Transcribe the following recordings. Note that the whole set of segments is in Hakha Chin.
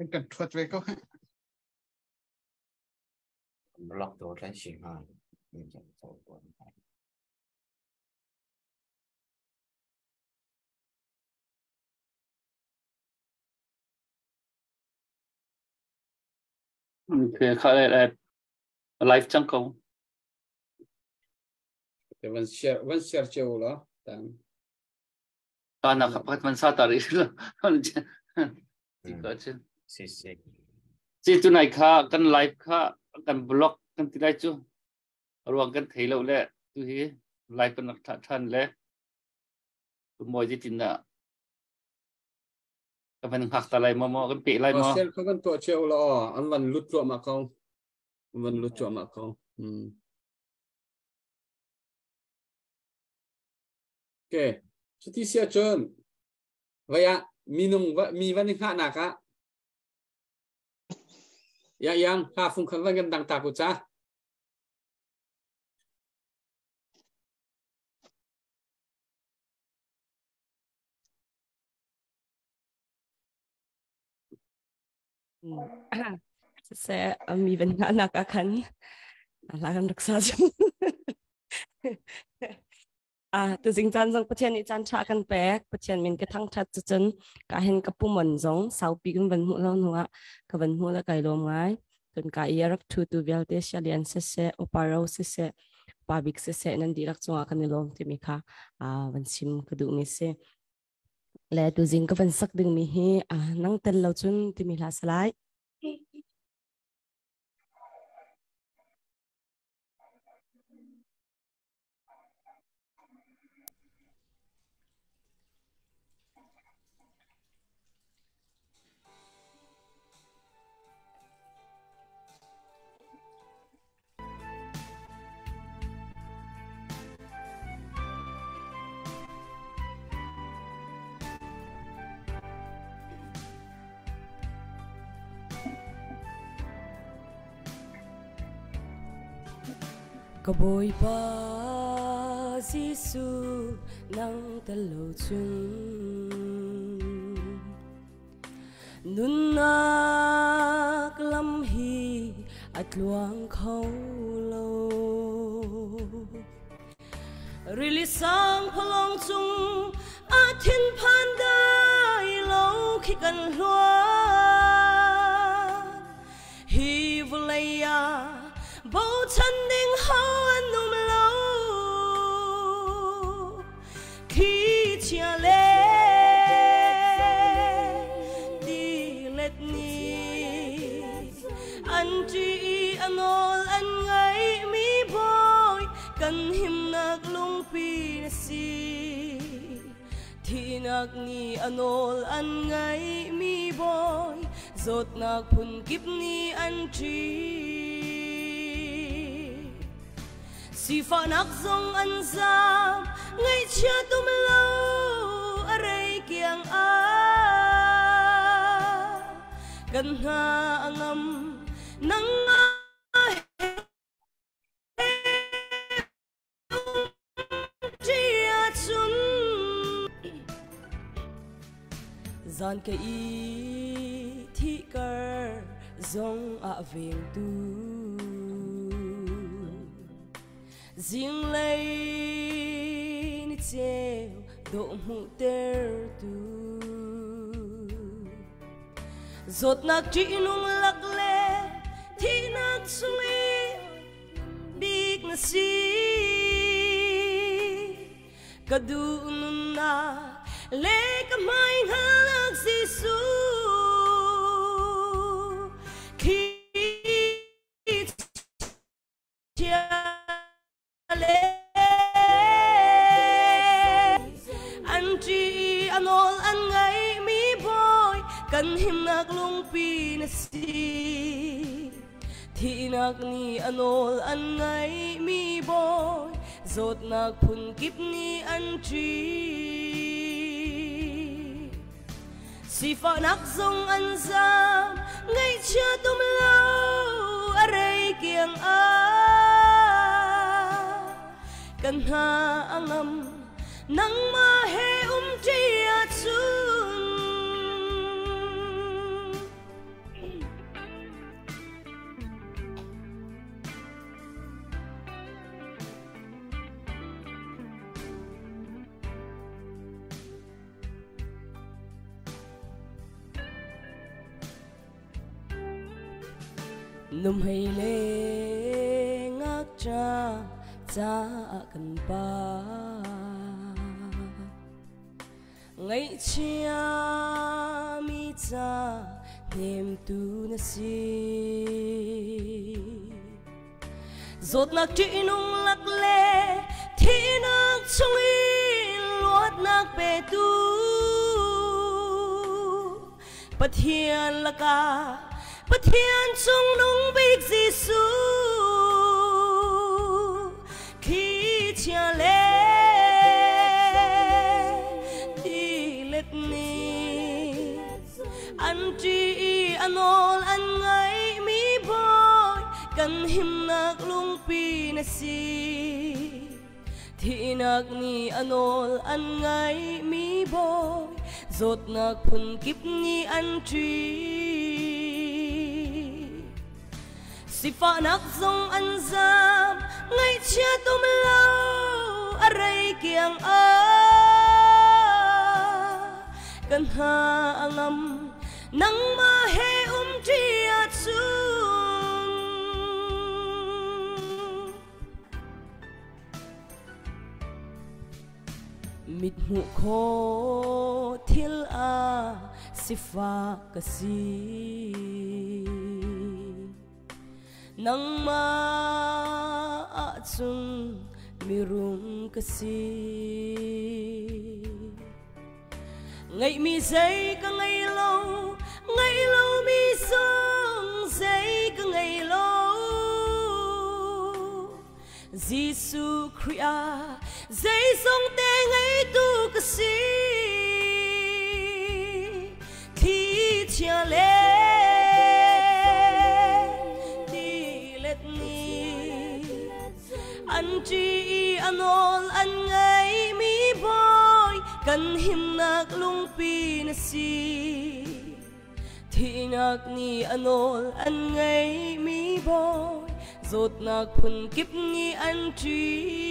Kan thuat ve ko. Block to tlan si ha. Okay, kha le live cang ko. Van share van share cheu la tang. Ta na kha pakhat man sa ta ri lo. Ti ka chin. Si si. Si tu nai kha kan live kha kan blog kan ti lai cu. Ruang kan thei lo le tu hi live kan rak tha than le tu moi ji tin na ka van hngak ta lai mo mo kan pe lai mo. Share kha kan tuah cheu la an van lut tua ma ko. Van lut tua ma ko. Hmm. Okay. Cuti sia cun vai ah minung va mi van i hngahnak ah ya yang ha fung khan van kan dang ta ku cha. Siseh mi van ngahnak ah khan hla kan rak sa cu. Ah, tuzing caan zong Pathian nih caan ṭha kan pek. Pathian min ka thangṭhat cucun ka hin ka pumon zong saupi kan van hmuh lo hnuah ka van hmuh le kai lawm ngai. Cun ka i a rak ṭhutu vialte Sialian siseh, Uparo siseh, Pa Bik siseh nan dihlak cungah kan i lawm timi kha van chim ka duhmi si. Le tuzing ka van sak dingmi hi nang tel lo cun timi hla salai. Ka Bawipa Jesuh nang tel lo cun Nunnak lam hi a tluang kho lo. Rili sang phalong cung a thinphan dai lo khi kan hluan. Hi vawlei ah bochan ding ho an um lo. Khi chia le ti let ni an ṭi i a nawl an ngaihmi bawi kan himnak lungpi na si. Thihnak nih a nawl an ngaihmi bawi zawtnak phunkip nih an ṭih. Sifahnak zong an zaam, ngaihchia tum lo a rei kiang ah. Kan hna a ngam, nangmah he umṭi ahcun. Zan ka i thihkar zong ah vengtu. Zinglei ni ceu dawh hmuhtertu. Zawtnak ṭihnung lak le thihnak chung i bik na si. Ka duh nunnak le ka hmai hngalnak Jesuh khi chia le an ṭi i a nawl an ngaihmi bawi kan himnak lungpi na si. Thihnak nih a nawl an ngaihmi bawi zawtnak phunkip nih an ṭih. Sifahnak zong an zaam, ngaihchia tum lo a rei kiang ah. Kan hna a ngam, nangmah he umṭi ahcun. Numhei le ngakṭa caah kan pa. Ngaihchia mi ca hnemtu na si. Zawtnak ṭihnung lak le thihnak chungin luatnak petu Pathian lakah Pathian cungnung bik Jesuh thlichia le tilet nih an ṭih i a nawl an ngaihmi bawi kan himnak lungpi na si. Thihnak nih a nawl an ngaihmi bawi zawtnak phunkip nih an ṭih. Sifahnak zong an zaam, ngaihchiat um lo a rei kiang ah. Kan hna a ngam, nangmah he um ṭi ahcun. Mithmuh khawh thil ah sifak ka si. Nangmah ahcun mirum ka si. Ngeihmi zei ka ngei lo, ngeih lomi zong zei ka ngei lo. Jesuh Khrih ah zeizong te ngeitu ka si. Thlichia le tilet nih an ṭih i a nawl an ngaihmi bawi kan himnak lungpi na si. Thihnak nih a nawl an ngeihmi bawi zawtnak phunkip nih an ṭih.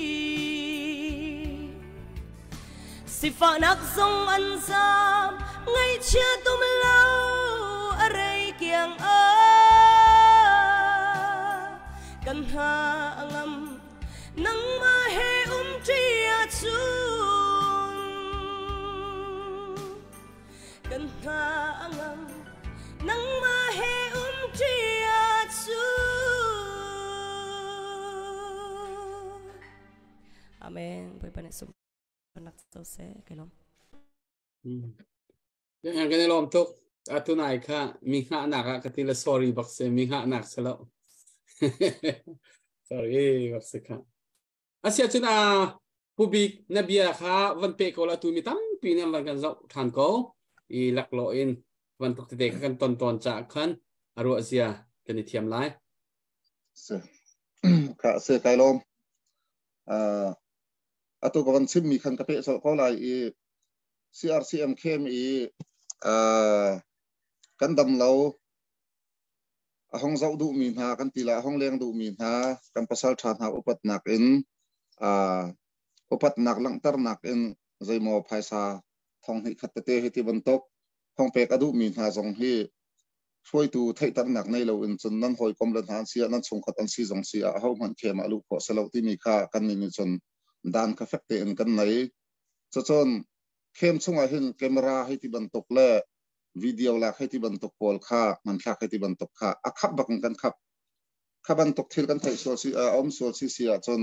Sifahnak zong an zaam, ngaihchia tum lo a rei kiang ah. Kan hna a ngam, nangmah he um ṭi ahcun. Kan hna a ngam, nangmah he um ṭi ahcun. Amen. Bawipa nih sunparnak co seh. Kai lawm. Kan i lawm tuk. Atu nai kha mi hngahnak ah ka ti le sorry bak si mi hngahnak si lo. Sorry bak si kha. Asia cun a pubik na bia kha van pe ko la tu mi tampi nih van kan zoh than ko i laklawh in van tuk tete kha kan ton tawn caah khan a ruah zia kan i thiam lai. Se kha se kai lawm. Atu ka van chimmi khan ka peh colh ko lai i CRCM khem i kan dam lo a hong zoh duhmi hna kan ti la a hong leng duhmi hna kan pasal ṭha hna upatnak in upatnak langhternak in zeimaw phaisa thong hnih khat tete hi ti bantuk thong pek a duhmi hna zong hi hruaitu theihternak nei lo in cun nan hawikom le hna an si ah nan chungkhat an si zong si ah ahohmanh khem ah luh khawh si lo timi kha kan nih nih cun dan kha fek tein kan nei. Cucun khem chungah hin camera hei ti bantuk le video lak hei ti bantuk pawl kha hmanthlak hei ti bantuk kha a khap bak in kan khap. Kha bantuk thil kan theih sual si a um sual si si ahcun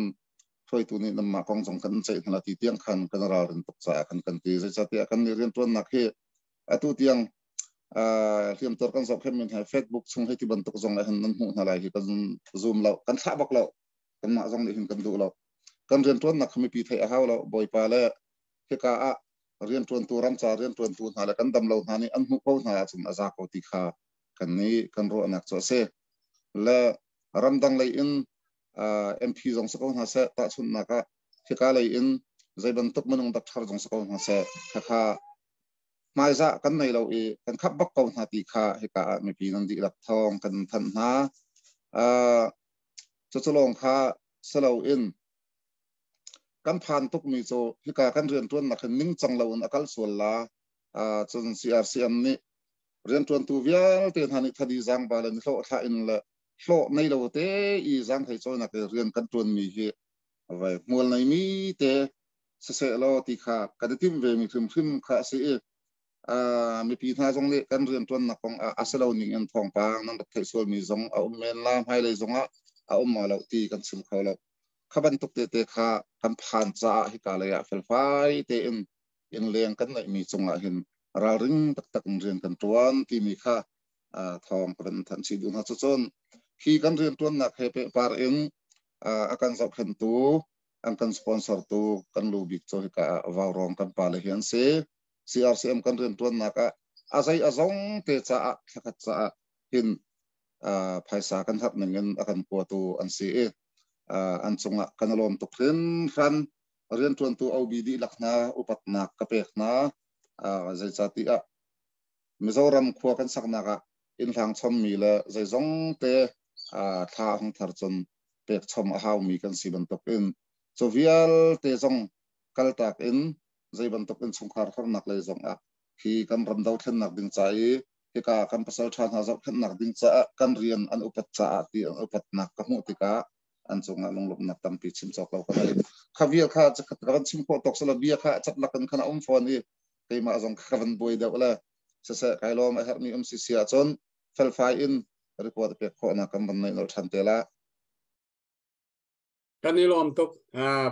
hruaitu nih nanmah kong zong kan ceih hna ti tiang khan kan ralrin tuk caah kan kan ti. Zeicahtiah kan nih rianṭuannak hi atu tiang hliamtuar kan zohkhenh mi hna Facebook chung hei ti bantuk zong ah hin nan hmuh hna lai hi kan zoom lo, kan thlah bak lo, kanmah zong nih hin kan duh lo. Kan rianṭuannak kha mipi theih a hau lo. Bawipa le hika ah rianṭuantu ramca rianṭuantu hna le kan dam lo hna nih an hmuh ko hna ahcun a za ko ti kha kan nih kan ruahnak cu a si. Le ramdang lei in MP zong si ko hna seh, tahchunhnak ah hika lei in zei bantuk minung doctor zong si ko hna seh, khakha hmaizah kan nei lo i kan khap bak ko hna ti kha hika ah mipi nan dihlak thawng kan thanh hna. Cuculawng kha si loin kan phan tukmi cu hika kan rianṭuannak hin ningcang loin a kal sual la. Cun CRCM nih rianṭuantu vialte hna nih thadi zaangba le nihlawh thlah in le Hlawh nei lo te i zaanghlei cawinak i rian kan ṭuanmi hi vai hmual neimi te siseh law ti kha kan i timh ve mi hrimhrim kha a si i mipi hna zong nih kan rianṭuannak kong ah a si lo ning in thawngpang nan rak theih sualmi zong a um men la, hmailei zong ah a um ma lo ti kan chim kho lo. Kha bantuk tete kha kan phan caah hika lei ah felfai tein innleng kan neihmi cungah hin ralring taktak in rian kan ṭuan timi kha thawng ka van thanh chih duh hna. Cucun hi kan rianṭuannak he pehpar in a kan zohkhenhtu, an kan sponsor tu kan lu bik cu hika ah Vaurawng kan pale hi an si. CRCM kan rianṭuannak ah a zei a zong te caah thlakhat caah hin phaisa kan herh ning in a kan kuatu an si i an cungah kan i lawm tuk hringhran. Rianṭuantu OB dihlak hna upatnak ka pek hna, zeicahtiah Mizoram khua kan saknak ah inn hlang chommi le zeizong te thla hung thar cun pek chom a haumi kan si bantuk in cu vialte zong kaltak in zei bantuk in chungkhar harnak lei zong ah hi kan ram dothlennak ding ca i hika kan pasal ṭha hna zohkhenhnak ding caah kan rian an upat caah ti an upatnak ka hmuh tikah an cungah lunglawmhnak tampi chim cawk lo ka nei. Kha vial kha ka van chim khawh tawk sala bia kha cat lakin khan a um fawn i keimah zong ka van buai deuh le siseh kai lawm. A herhmi um si si ahcun felfai in report pek khawhnak kan van nei nol ṭhan te la. Kan i lawm tuk,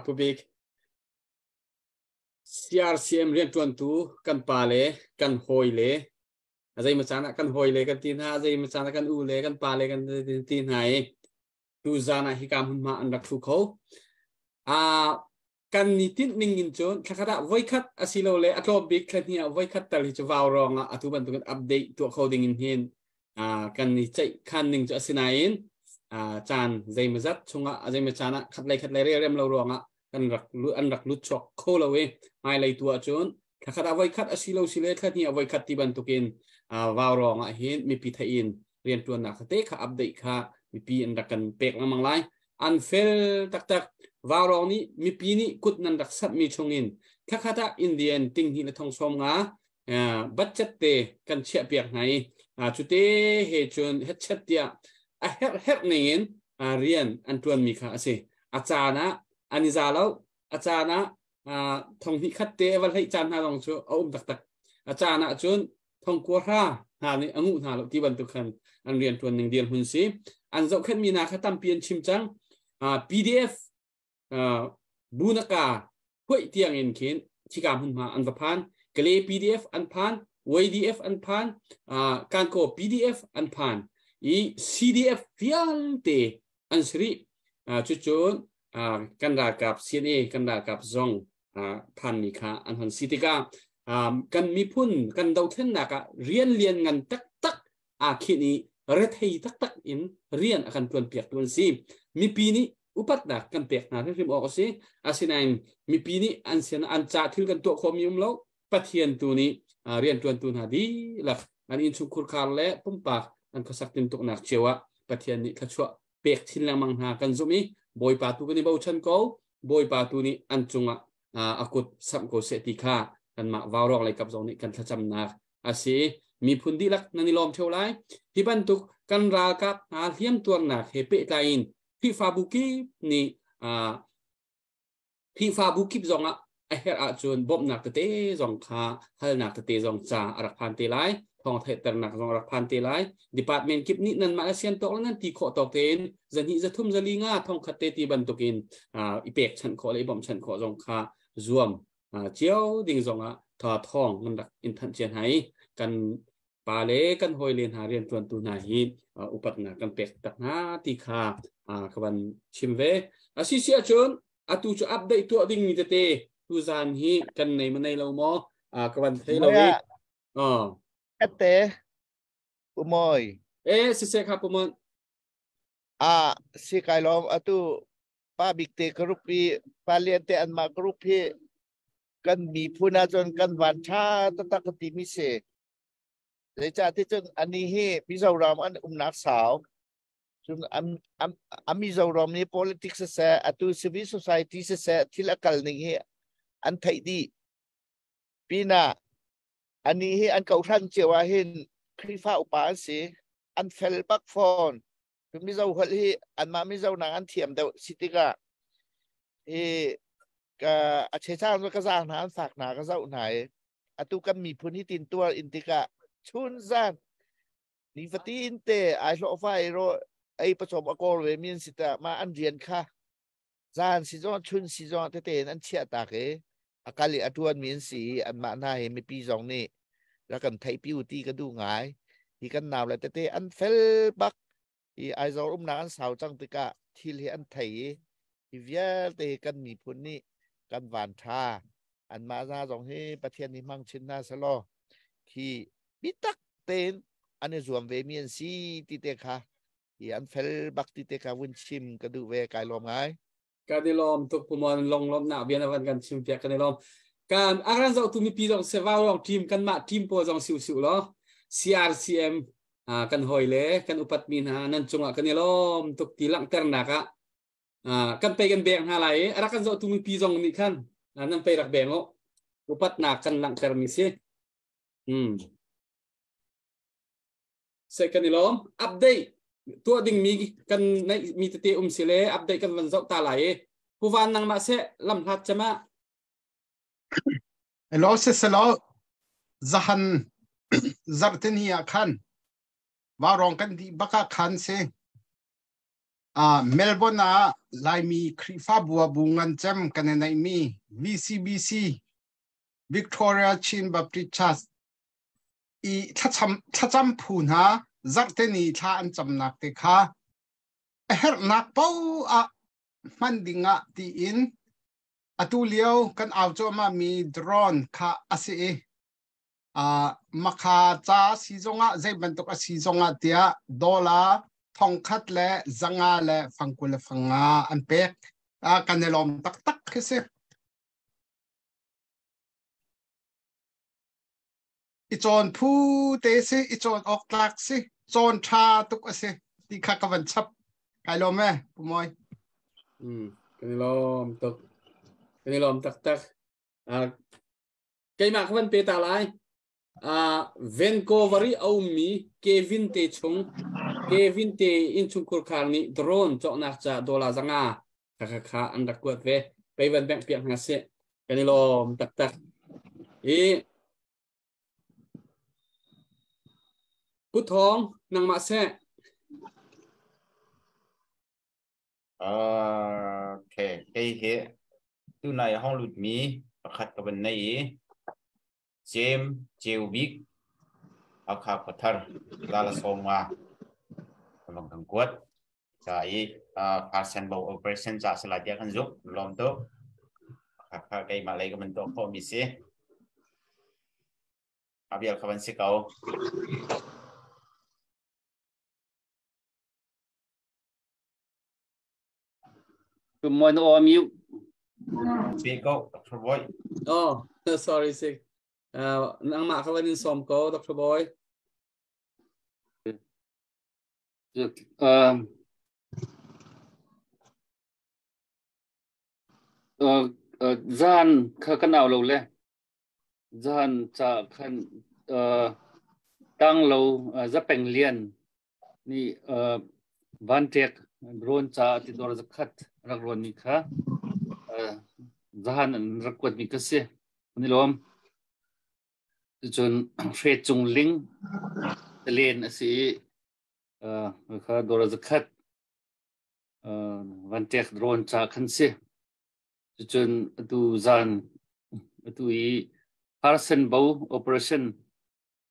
Pu Bik. CRCM rianṭuantu kan pa le kan hawi le a zei ma caan ah kan hawi le kan ti hna, a zei ma caan ah kan u le kan pa le kan ti hna i tu zan ah hika hmunhma an rak thu kho. Kan ni tinh ning in cun thlakhat ah voikhat asilole a tlawm bik thla hnih ah voikhat tal hi cu vau rong ah atu bantukin update tuah kho ding in hin kan ni ceih khan ning cu asinain caan zeimazat chungah a zeimaw caan ah khat lei khat lei rem lo ruangah kan rak an rak lut chuak kho lo i hmailei tu ahcun thlakhat ah voikhat asilo sile thla hnih ah voikhat ti bantukin vau rong ah hin mipi theih in riantuannak te kha update kha mipi an rak kan pek lengmang lai. An fel taktak. Vaurawng nih mipi nih kut nan rak satmi chungin thlakhat ah Indian ting hnih le thong sawm nga budget te kan chiah piak hna i cute he cun hetchet tiah a herh herh ning in rian an tuanmi kha a si. A caan ah an i za lo, a caan ah thong hnih khat te va hleih caan hna zong cu a um taktak, a caan ah cun thong kua hra hna nih a nguh hna lo ti bantuk khan an rian tuan ning dirhmun si. An zohkhenhmi hna kha tampi an chim cang. PDF bunaka huai tiang in khin khika hmunhma an va phan, Kale PDF an phan, YDF an phan, Kanko PDF an phan i CDF vialte an siri. Cucun kan ralkap CNA kan ralkap zong phanmi kha an hon si tikah kan miphun kan dothlennak ah rian lian ngan taktak aa khinh i rethei taktak in rian a kan tuan piak tu an si. Mipi nih upatnak kan pek hna hrimhrim awk a si. Asinain mipi nih an sian an ca thil kan tuah khawhmi um lo. Pathian tu nih rian tuantu hna dihlak an innchungkhur khar le pumpak an khuasak tintuknak cio ah Pathian nih thluachuah pek chin lengmang hna kan zumh i Bawipa tu kan i bochan ko. Bawipa tu nih an cungah a kut samh ko seh ti kha kanmah vaurawng lei kap zong nih kan thlacamnak a si. Miphun dihlak nan i lawm theo lai. Hi bantuk kan ralkap hna hliam tuarnak he pehtlai in Khrihfabu kip nih, Khrihfabu kip zongah a herh ahcun bawmhnak tete zong kha, halnak tete zong ca a rak phan te lai, thawng theihternak zong a rak phan te lai. Department kip nih nanmah le sian tawk le nan ti khawh tawk tein zahnih, zathum, zali, nga, thongkhat te ti bantukin i pek chanh khawh le i bawmh chanh khawh zong kha zuam cio ding zongah tha thawng nan rak in thanh cia hna i kan pa le kan hawile hna rianṭuantu hna hi upatnak kan pek tak hna ti kha ka van chim ve. A si si ahcun atu cu update tuah ding mi tete tuzan hi kan nei ma nei lo maw ka van thei lo i. Ate Pumoy. E siseh kha Pumon. A si kai lom. Atu pa bik te group i pa lian te an mah group hi kan miphun ahcun kan van ṭha taktak ka timi si. Zeicahti cun ani hi Mizoram an umnak sau. Cun a Mizoram ni politics siseh, atu civil society siseh, thil a kal ning hi an theih dih. Pinah ani hi an kohhran cio ah hin Khrihfa upa an si. An fel bak fawn. Mizo holh hi anmah Mizo nak an thiam deuh si tikah hi ka a chechang cu ka zaang hna an fak hna ka zoh hna i atu kan miphun hi tin tuar in tikah chun zan nifatin te ai hlawhfa i ro ei pachom a kawl ve mi an si ta ma an rian kha zan si zong chun si zong tete in an chiah tak i a kal i a tuan mi an si i anmah hna hi mipi zong nih rak kan theih pi u ti ka duh ngai. Hi kan nau le tete an fel bak i Aizawl umnak an sau cang tikah thil hi an thei i hi vialte hi kan miphun nih kan van tha. Anmah hna zong hi Pathian nih hmang chin hna selaw khi bitak tein an i zuam ve mi an si ti te kha hi an fel bak ti te kha vun chim ka duh ve. Kai lawm ngai. Kan i lawm tuk pumon long lawm nak bian avan kan chim piak kan i lawm. Kan aran zoh tu mipi zong se vau rong team kan mah team pawl zong siu siu lo CRCM kan hoi le kan upat mi hna nan cungah kan i lawm tuk ti langhter nak ah kan pe kan bek hna lai i arak kan zoh tu mipi zong nih khan nan pe rak beng u upat nak kan langhter mi si. Se kan i lawm. Update tuah ding mi kan neih mi tete um si le update kan van zoh ta lai i puvan nangmah se lam hlat chama. Hello se selo zahan zartin hi ah khan wa rong kan di baka khan se Melbourne ah Laimi Khrihfa bua bu ngan cem kan nei mi VCBC Victoria Chin Baptist Church i thlacam phu hna zarhte ni thla an camnak te kha a herhnak paoh ah hman dingah tiin atu lio kan au cuahmah mi drone kha a si i makha ca si zongah zei bantuk a si zongah tiah dollar 1,000 le 500 le fangkul le fanga an pek. Kan i lawm taktak khi si. I cawn phu te si, i cawn awk tlak si, cawn ṭha tuk a si ti kha ka van chap. Kai lawm e, Pu Mawi. Kan i lawm tuk. Kan i lawm taktak. Keimah ka van pe ta lai. Vancouver i a ummi Kevin te chung Kevin te innchungkhur khar nih drone cawknak ca dollar 500 kha kha kha an rak kuat ve. Pei van bengh piak hna sih. Kan i lawm taktak. I Pu Thawng, nangmah seh. Okay, kei hi tunai hong lut mi pakhat ka van nei i Jem Ceu Bik Hakha Khuathar Lala Sawma bang kan kuat ca i Pharsen Bo operation ca sala tiah kan zuk lawm tuk kha keimah lei ka man tuah khawh mi si abial kha van si ko. Good morning, all mute. Be ko, Dr. Boy. Oh, sorry, sik. Nangmah ka van in sawm ko, Dr. Boy. Zan kha kan au lo le zan ca khan tang lo zapeng lian nih vanṭek rawn ca ti dor zakhat rak rawn mi kha zahan an rak kuat mi ka si. An i lawm. Cun hre cung ling len a si i kha dor zakhat vanṭek rawn ca khan si. Cucun atu zan atu i Harsen Bo operation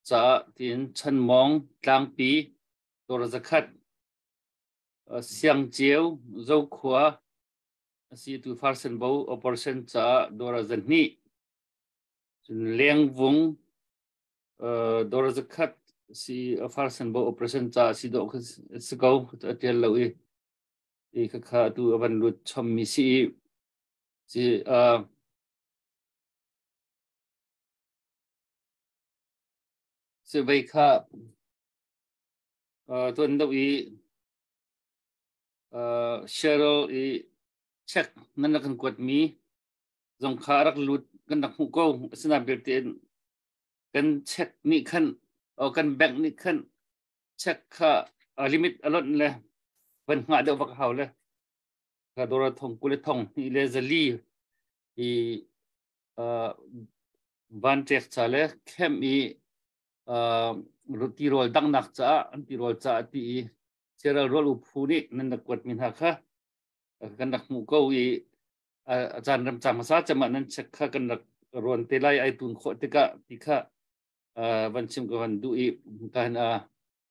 caah tiin Chanmawng tlangpi dawr zakhat Siangceu Zokhua a si tu Farsenbo operation caah dawr 200, cun Lengvung dawr zakhat si Farsenbo operation caah si dawh si ko a tial lo i i khakha tu a van lut chom mi si i si Sivei kha tuan deuh i Cheryl i check nan rak kan kuatmi zong kha rak lut kan rak hmuh ko. Asinain belte kan check nih khan kan bank nih khan check kha limit a lonh le Van hngah deuh bak hau le ka dollar thong kul le thong hnih le zali i van ṭek ca le camp i tirawl danghnak caah an tirawl caah ti i Ceral rual u phu nih nan rak kuat mi hna kha kan rak hmuh ko i a caan ram cang hmasa cem ah nan check kha kan rak ruan te lai ai tun khawh tikah ti kha van chim ka van duh i kan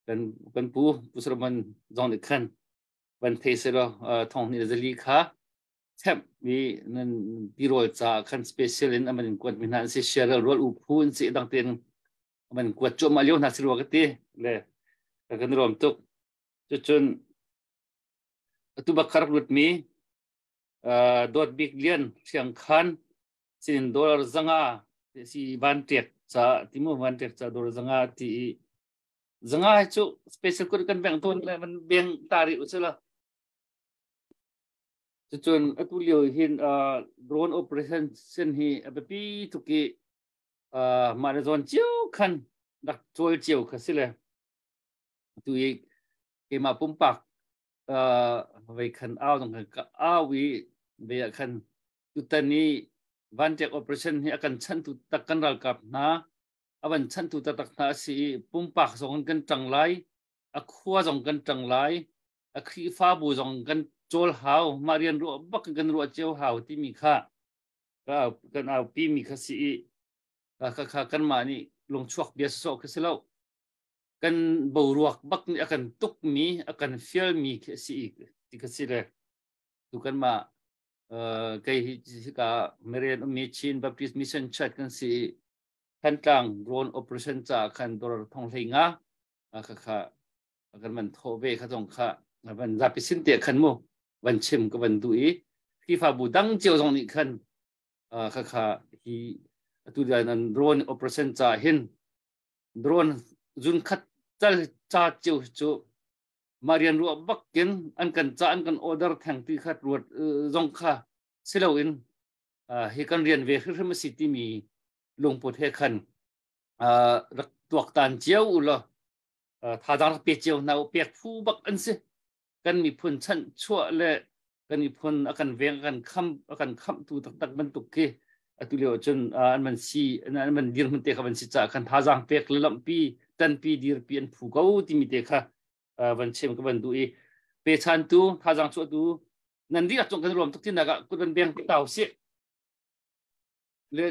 kan kan pu pu Solomon zong nih khan van thei selaw thong hnih le zali kha chep mi nan tirawl ca khan special in aman in kuat mi hna an si. Ceral rual u phu an si dang tein aman kuat cuahmah lio hna si rua ka ti le kan rom tuk. Cucun atu bak kha rak lut mi Dawt Bik Lian Hriang Khan sinin dollar 500 si van ṭek ca timu van ṭek ca dollar 500 ti i 500 hi cu special kut kan beng tawn le van beng tari u sila. Cucun atu lio hin drone operation sin hi a biapi tuk i mah le zawn cio khan rak cawl cio kha si le tu i keimah pumpak vei khan au dong khan ka au i ve ah khan tutan i vanṭek operation hi a kan chantu tak kan ralkap hna a van chantu taktak hna a si i pumpak zong in kan ṭang lai, a khua zong kan ṭang lai, a Khrihfabu zong kan cawl hau, mah rian ruah bak in kan ruah cio hau timi kha kan aupi mi kha si i kha kha kanmah nih lungchuak bia sawh khi si lo, kan boruak bak nih a kan tuk mi, a kan fial mi khi a si i ti kha si le tu kanmah kei hi hika Marian ummi Chin Baptist Mission Church kan si i Thantlang drone operation caah khan dollar thong hlei nga kha kha kan van thawh ve kha zong kha van zapi sin te khan mu van chim ka van duh i Khrihfabu dang cio zong nih khan kha kha hi atu an drone operation caah hin drone zun khat cal ca cio cu mah rian ruah bakin an kan ca an kan order theng ti khat ruat zong kha siloin hi kan rian ve hrimhrim a si timi lungput he khan rak tuaktan cio u law thazaang rak pe cio hna u. Pek phu bak an si. Kan miphun chanh chuah le kan miphun a kan veng, a kan kham, a kan khamtu taktak bantuk khi atu lio cun an man si an man dirhmun te kha van si caah khan thazaang pek le lamhpi tanpi dirpi an phu ko timi te kha van chim ka van duh i pe chan tu thazaang chuah tu nan dihlak cung kan ruam tuk tinak ah kut van beng tau si le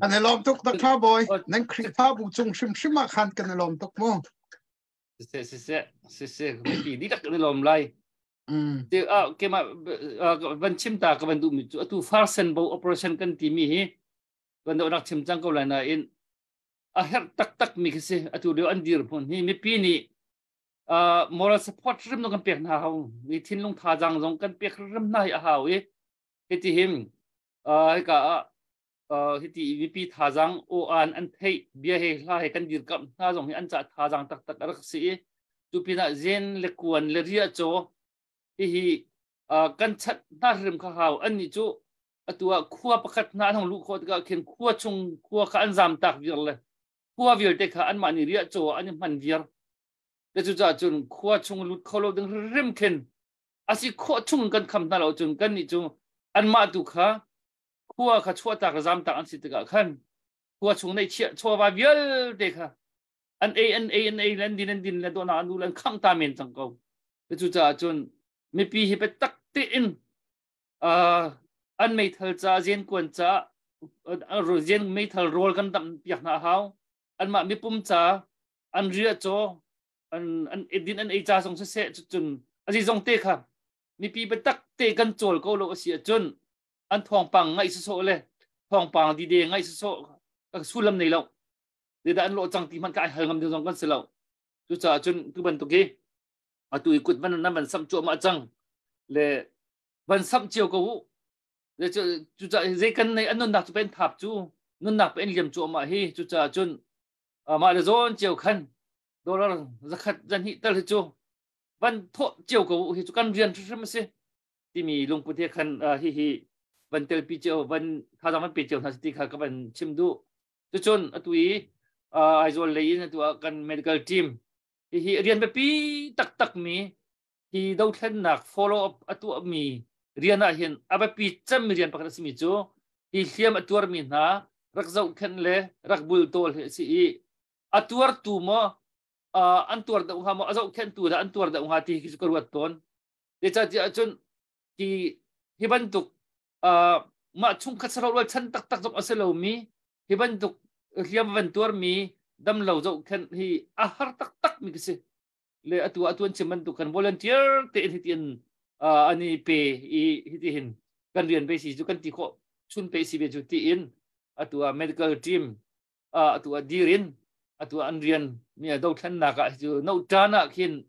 Kan i lawm tuk, Dr. Boy. Nan Khrihfabu cung hrimhrim ah khan kan i lawm tuk mu. Siseh, siseh, siseh, mipi dihlak kan i lawm lai. Te a kema van chim ta ka van duh mi cu atu farsen bo operation kan ti mi hi kan do rak chim cang ko lai nain a herh taktak mi khi si. Atu lio an dir hmun hi mipi nih moral support hrim kan pek hna hau mi thinlung thazaang zong kan pek hrim hna hi a hau i hiti him hika ah hiti mipi thazaang o an an theih bia he hla he kan dirkamh hna zong hi an ca thazaang taktak a rak si i tu pinah zen le kuan le ria chaw hihi kan chat hna hrim kha hau. An nih cu atu ah khua pakhat hna an hong luh khawh tikah khin khua chung khua kha an zam tak viar le khua vialte kha anmah nih ria chaw an i hman viar le cu caah cun khua chung lut kho lo ding hrim khin asi khawh chung kan kham hna lo cun kan nih cu anmah tu kha khua kha chuahtak zamtak an si tikah khan khua chung nei chiah chawva vialte kha an ei an ei an ei an din an din le dawhnak an dul an khangh ta men cang ko. Cu caah cun mipi hi biatak tein an meithal ca zen kuan ca zen meithal rawl kan damh piak hna hau, anmah mipum ca an ria chaw an an din an ei ca zong siseh, cun azi zong te kha mipi biatak te kan cawl ko lo asi ahcun an thawngpang ngaih sawsawh le thawngpang dide ngaih sawsawh ka sullam nei lo zeidah an lawh cang ti hmanh ka ai hal ngam ding zong kan si lo. Cucaah cun tu bantuk hi atu i kut van nan van samh cuahmah cang le van samh cio ko u. Cucaah zei kan nei an nunnak cu pen thap cu nunnak pen liam cuahmah hi. Cucaah cun mah le zawn cio khan dollar 100 200 tal hi cu van thawh cio ko u. Hi cu kan rian hrimhrim a si timi lungput he khan hi hi van telpi cio, van thazaang van pe cio hna ti kha ka van chim duh. Cucun atu i Aizawl lei in atu ah kan medical team hi hi rian biapi taktak mi Hi dothlennak follow up a tuahmi rian ah hin a biapi cemmi rian pakhat a simi cu hi hliam a tuarmi hna rak zohkhenh le rak bultawl hi a si i a tuartu maw an tuar deuh hnga maw, a zohkhenhtu dah an tuar deuh hnga ti hi cu ka ruat tawn. Zeicahtiah ahcun hi hi bantuk mah chungkhat sarual rualchan taktak zong a si lomi hi bantuk hliam van tuarmi damlo zohkhenh hi a har taktak mi ka si. Le atu atu an chim bantuk kan volunteer te in hitin ani pe i hiti hin kan rian pe si cu kan ti khawh chun pe si ve cu ti in atu ah medical team atu ah dirin atu an rian mi dothlennak ah cu no tan ah khin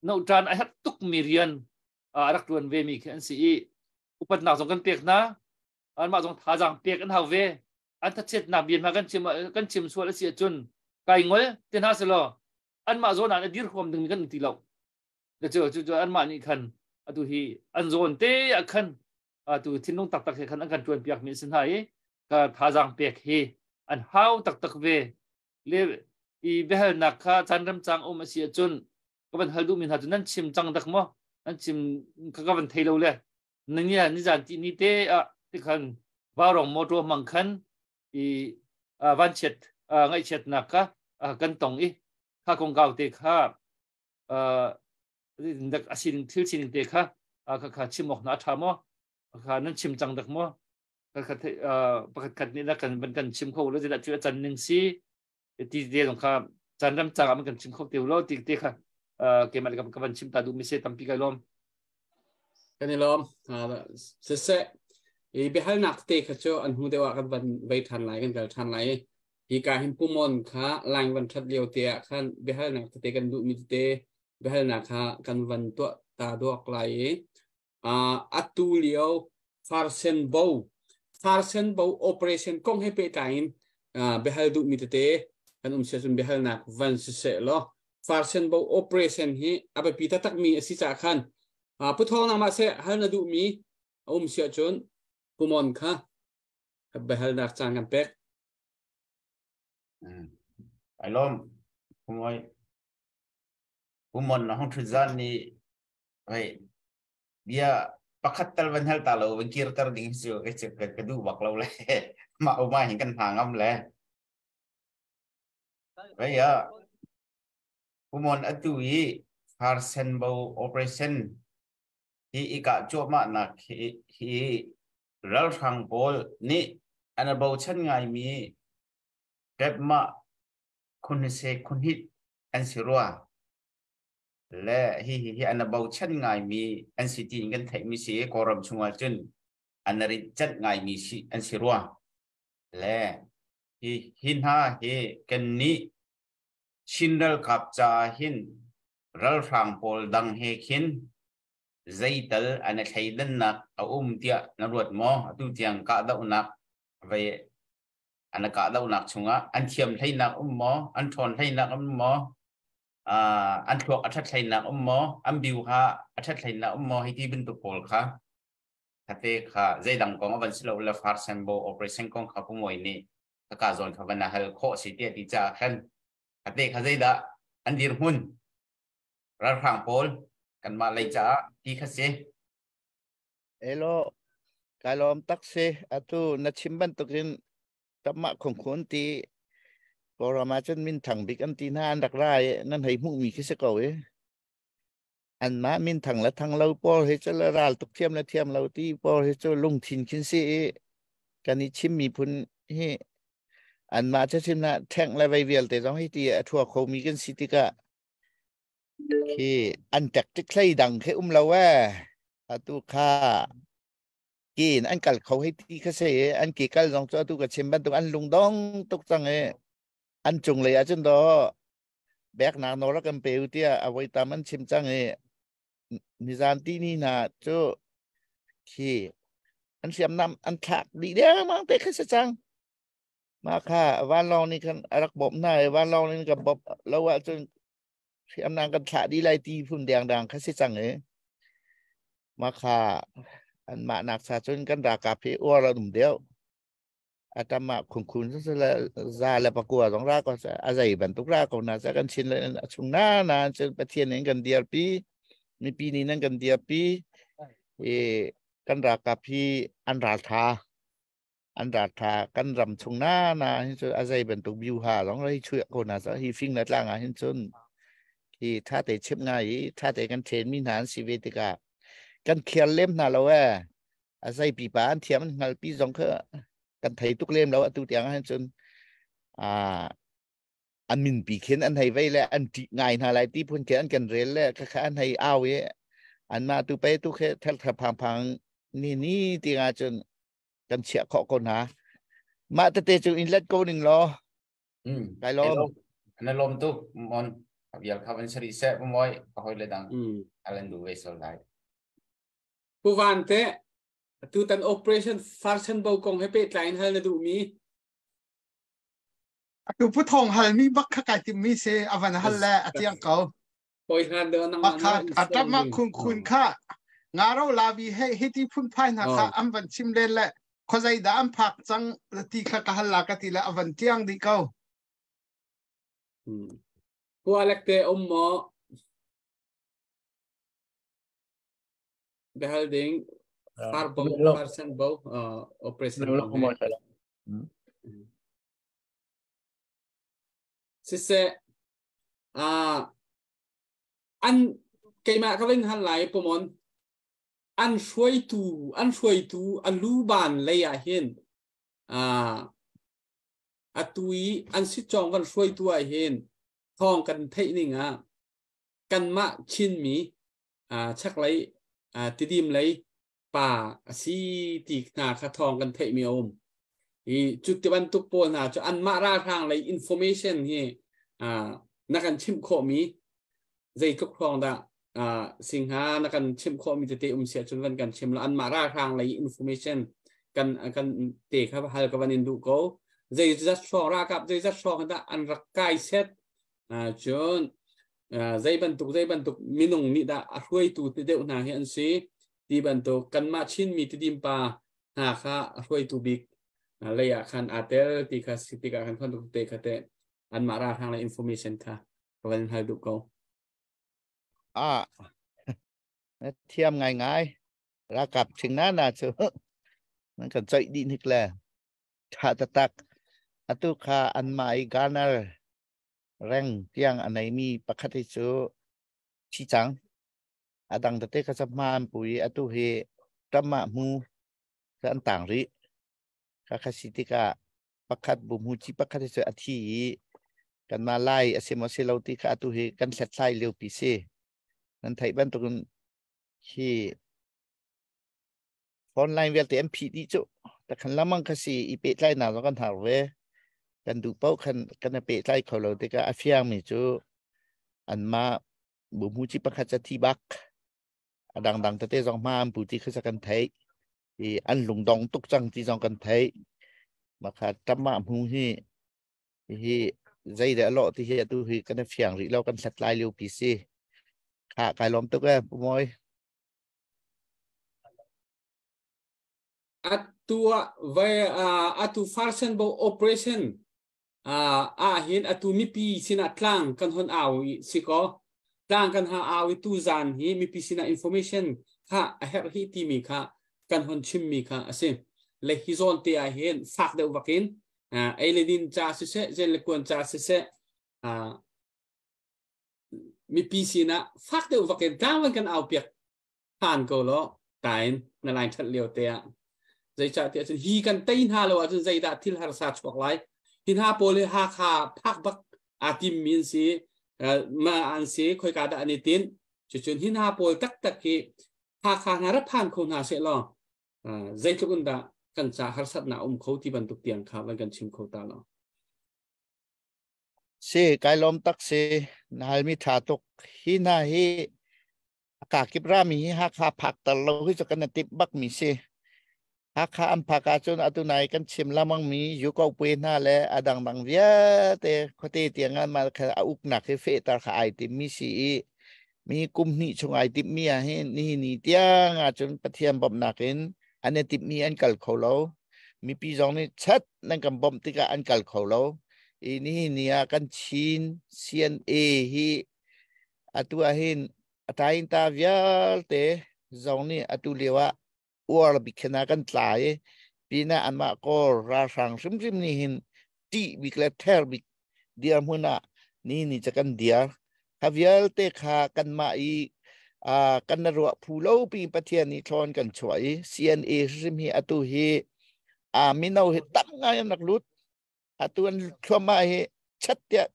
no tan a herh tuk mi rian rak tuan ve mi khi an si i upatnak zong kan pek hna. Anmah zong thazaang pek an hau ve. An thachetnak bia hma kan chim sual a si ahcun kai ngol te hna selaw anmah zawn ah dir huam ding kan ti lo. Cu cu cu anmah nih khan atu hi an zawn te ah khan atu thinlung taktak he khan an kan tuan piak mi si hna i ka thazaang pek hi an hau taktak ve. Le i biahalnak kha caan ram cang um a si ahcun ka van hal duh mi hna cu nan chim cang dak maw, nan chim ka ka van thei lo le ni ni zan ti ni te ah ti khan vaurong motor mang khan i vanchiat ngaihchiatnak kha kan tong i kha kong kau te kha dak asin thil sining te kha kha kha chim awk na tha maw, kha nan chim cang dak maw, kha kha pakhat khat nih na kan ban kan chim kho lo zeidah thil a can ning si ti te zong kha chan ram chang ah kan chim kho te lo ti te kha keimah le ka van chim ta duh mi se. Tampi kai lawm. Kan i lawm. Siseh, i biahalnak te kha cu an hnu deuh ah kan van vei ṭhan lai, kan kal ṭhan lai. Hi ka hin pumon kha line van ṭhat lio te ah khan biahalnak tete kan duhmi tete biahalnak kha kan van tuah ta duak lai i atu lio Farsen Bo operation kong he pehtlai in biahal duhmi tete kan um sia cun biahalnak van siseh law. Farsen Bo operation hi a biapi taktakmi a si caah khan puthawng nangmah seh hal na duhmi a um sia cun pumon kha biahalnak caan kan pek. Ai lawm pumoi. Pumon na hong thut zan ni hei bia pakhat tal van hal ta lo van kir ter ding cu ka ka duh bak lo le ma uma hin kan hna ngam le vei a pumon atu i Farsen Bo operation hi ika chuahmah nak hi hi ralhrang pawl nih an bochan ngai mi Tepma khunhse khunhit an si rua le hi hi hi an bochan ngai mi an si ti in kan theih mi si. Kawlram chungah cun an rin cat ngai mi si an si rua le hi hi hna hi kan nih Chin ralkap caah hin ralhrang pawl dang he khin zeital an i thleidannak a um tiah na ruat maw? Atu tiang kahdohnak vei an kahdohnak chungah an thiam hleinak um maw, an ṭhawn hleinak um maw, an thluak a ṭhat hleinak um maw, an biu ha a ṭhat hleinak um maw, hi ti bantuk pawl kha khate kha zeidang kong a van si lo le Farsenbo operation kong kha pumoi nih ka zawn kha van hal khawh si tiah ti caah khan khate kha zeidah an dirhmun ralhrang pawl kanmah lei caah ti kha si. Elo, kai lawm tak si. Atu na chim bantukin tamah khungkhun ti Kawlram ah cun min thang bik an ti hna an rak ra i nan hei hmuh mi khi si ko i anmah min thang le thang lo pawl hi cu le ral tuk thiam le thiam lo ti pawl hi cu lungthin khin si i kan i chim miphun hi anmah cu chim na ṭhengh le vei vialte zong hi ti a thua kho mi kan si tikah khi an tactic hlei dang khi um lo e. Atu kha kin an kal kho hei ti kha se an ke kal zong cu atu ka chim bantuk an lungdong tuk cang i an cung lei ahcun do bek nak nawl kan pe u tiah a voi tam an chim cang i nizan ti ni hna cu khi an hriamnam an thlak dih dengmang te kha si cang. Mah kha vanlawng nih khan a rak bawmh hna i vanlawng nih kan bawmh lo ahcun hriamnam kan thlah dih lai ti phun dengdang kha si cang i mah kha anmah nak sa cun kan ralkap hi uar an um deuh. Atamah khunkhun le za le pakua zong ra ko a zei bantuk ra ko na sa kan chin le a chung na na cun Pathian in kan dirpi. Mipi nih nan kan dirpi i kan ralkap hi an raltha. An raltha kan ram chung na na hin cu a zei bantuk view ha zong rei chuah ko na sa hi fing na tlang ah hin cun hi tha te chim ngai i tha te kan then mi hna an si ve tikah kan khial lem hna lo e a zei pipa an thiam an hngal pi zong kha kan thei tuk lem lo atu tiang ah hin cun a an min pi khin an hei vei le an ṭih ngai hna lai ti phun khi an kan rel le khakha an hei au i an mah tu pe tu khi thel thar phang phang ni ni ti nga cun kan chiah khawh ko hna mah tete cu in let ko ning law kai lom na lom tuk mon vial kha van sari se moi ka hoi le dang alan du ve sol lai Pu Van te tu tan operation Farsen Bo kong he pehtlai in hal na duh mi Atu pu thong hal mi bak kha kai tim mi si avan hal le a tiang ko. Poi hlan do nang Bak kha atama khun khun kha ngaro lavi he hiti phun phai na kha an van chim len le khozai da an phak cang ti kha ka hal la ka ti le avan tiang di ko. Pu Alek te um mo behal ding far bo far san bo operation Siseh an keimah ka vin han lai pumon an hruaitu an hruaitu a luban lei ah hin atu i an sitcawng kan hruaitu ah hin thawng kan theih ning ah kanmah Chinmi chaklei Tidim lei pa a si ti hna kha thawng kan theihmi a um. I cu ti bantuk pawl hna cu anmah ralhrang lei information hi na kan chimh khawhmi zeitluk hrawng dah singha na kan chimh khawhmi tete um si ahcun van kan chim la anmah ralhrang lei information kan kan te kha hal ka van in duh ko zeizat hrawng ralkap zeizat hrawng dah an rak kai set cun zei bantuk zei bantuk minung nih dah a hruaitu ti deuh hna hi an si ti bantuk kanmah Chinmi Tidim pa hna kha a hruaitu bik lei ah khan aa tel ti kha si tikah khan khan te kha te anmah ralhrang le information kha ka van hal duh ko. Ah, na thiam ngai ngai. Rakap ching na na chu. Nan kan choi di nik le. Tha tatak. Atu kha an mai garner reng tiang a neimi pakhat hi cu thi cang. A dang tete kha hma an pu i atu hi ram ah hmu kha an tang rih. Kha kha si tikah pakhat bu hmu ci pakhat hi cu a thi i kanmah Lai a si maw si lo ti kha atu hi kan hlathlai liopi si. Nan theih bantukin hi phone line vialte an phih dih cu. Takhan lamang kha si i pehtlainak zong kan har ve. Kan duh paoh khan kan i pehtlai kho lo tikah a fiangmi cu anmah buhmuci pakhat ca thi bak a dangdang tete zong hma an pu ti kha kan theih i an lungdong tuk cang ti zong kan theih makha tamah hmu hi hi zei dah lawh ti hi atu hi kan fiang rih lo kan hlathlai lio pi si kha kai lawm tuk e pu Mawi. Atu vai atu Farsen bo operation ah hin atu mipi sinah tlang kan hon au i si ko tlang kan ha au i tu zan hi mipi sinah information kha a herh hi timi kha kan hon chimmi kha a si le hi zawn te ah hin fak deuh vakin ei le din ca siseh zen le kuan ca siseh mipi sinah fak deuh vakin tlang van kan au piak than ko lo tain na line that lio te ah zeicah tiah cun hi kan tei hna lo ahcun zeidah thil harsa chuak lai hi hna pawl hi Hakha phak bak aa tim mi an si ma an si khoika dah an i tin cucun hi hna pawl taktak hi Hakha hna rak phan kho hna seh law zeitluk in dah kan ca harsatnak um kho ti bantuk tiang kha van kan chim kho ta lo. Si kai lawm tak si na halmi tha tuk hi hna hi Kakip rami hi Hakha phak ter lo hi cu kan i timh bak mi si. Hakha an phak ahcun atu nai kan chim lamang mi Yuko pue hna le a dangdang vialte khuate tiang ah mah kha a uknak hi fehter kha ai tim mi si i mi kum hnih chung ai timh mi ah hin nihin ni tiang ahcun Pathian bawmhnak in an i timh mi an kal kho lo. Mipi zong nih chat nan kan bawmh tikah an kal kho lo. I nihin ni ah kan Chin CNA hi atu ah hin A tainta vialte zong nih atu lio ah uar bik khin ah kan tla i pinah anmah Kawl ralhrang hrimhrim nih hin ṭih bik le ther bik dirhmun ah ni ni ca kan dir. Kha vialte kha kanmah i kan na ruah phu lo pi Pathian nih thlawn kan chuah i CNA hrim hi atu hi mino hi tam ngai an rak lut. Atu an thluahmah hi chat tiah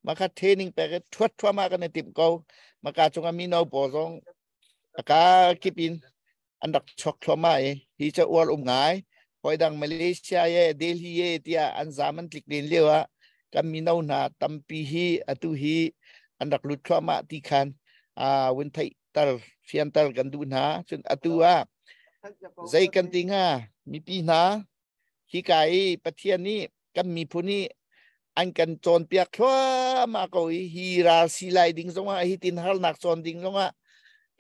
maka training pek i thuat thluahmah kan i timh ko. Maka cungah mino pawl zong aka kip in an rak chuak thluahmah i hi ca uar um ngai. Hoi dang Malaysia ye Delhi ye tiah an zam an tlik len lio ah kan mino hna tampi hi atu hi an rak lut thluahmah ti khan vun theih tar fianter kan duh hna. Cun atu ah zei kan ti hnga mipi hna Hika i Pathian nih kan miphun hi an kan cawnpiak thluahmah ko i hi ral si lai ding zongah hi tin harnak cawn ding zongah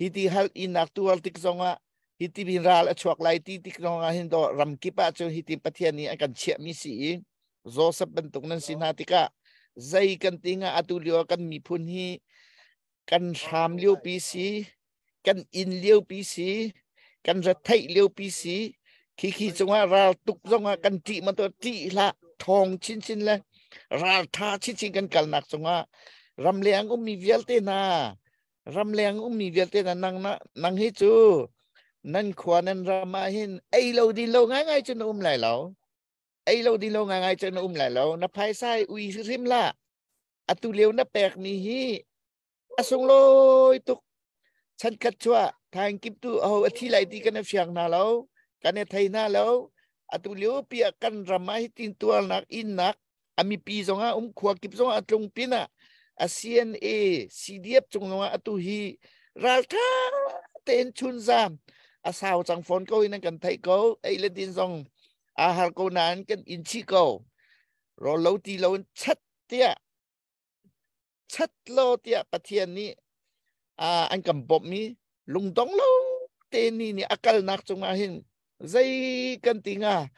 hi ti hal innak tuar tik zongah hi ti bin ral a chuak lai ti tik zongah hin do ram kip ah cun hi ti Pathian nih an kan chiahmi si i Joseph bantuk nan si hna tikah zei kan ti nga atu lio kan miphun hi kan hram lio pi si kan inn liopi si kan retheih liopi si khi khi cungah ral tuk zongah kan ṭih ma to ṭih hlah thawng chinchin le ral ṭha chinchin kan kalnak cungah ramleng ummi vialte hna ramleng ummi vialte hna nang na nang hi cu nan khua nan ram ah hin ei lo din lo ngaingai cu na um lai lo ei lo din lo ngaingai cu na um lai lo na phaisa ui hrim la atu lio na pek mi hi a sunglawi tuk chankhat chuah thaing kip tu aho a thi lai ti kan i fiang hna lo kan i thei hna lo atu lio pi ah kan ram ah hitin tuarnak innak a mipi zong ah um khua kip zong ah tlung pin ah a CNA CDF cung zong ah atu hi raltha tein chun zam a sau cang phone ko in an kan theih ko ei le din zong a har ko nain kan in chih ko rawl lo ti lo in chat tiah chat lo tiah Pathian nih an kan bawmh i lungdong lo te ni nih a kalnak cungah hin zei kan ti hnga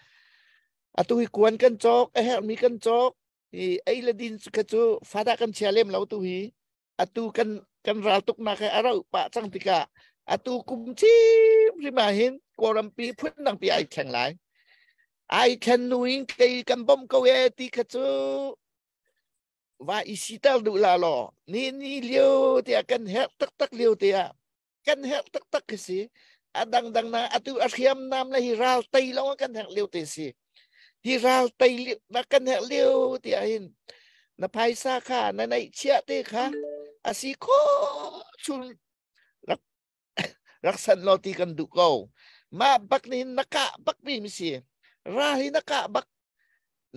atu hi kuan kan cawk a herhmi kan cawk i ei le din kha cu fada kan chia lem lo tu hi atu kan kan ral tuknak he a rauh pah cang tikah atu kum cim hrim ah hin kawlrampi phun dangpi ai thleng lai ai thlen nu in kei kan bawmh ko e ti kha cu va i siter duh la law ni ni lio tiah kan herh taktak lio tiah kan herh taktak khi si a dangdang na atu a hriamnam le hi ral tei lawng kan herh lio te si hi ral tei na kan herh lio tiah hin na phaisa kha na neih chiah te kha a si kho chun rak rak san law ti kan duh ko mah bak nih na kah bak mi mi si ra hi na kah bak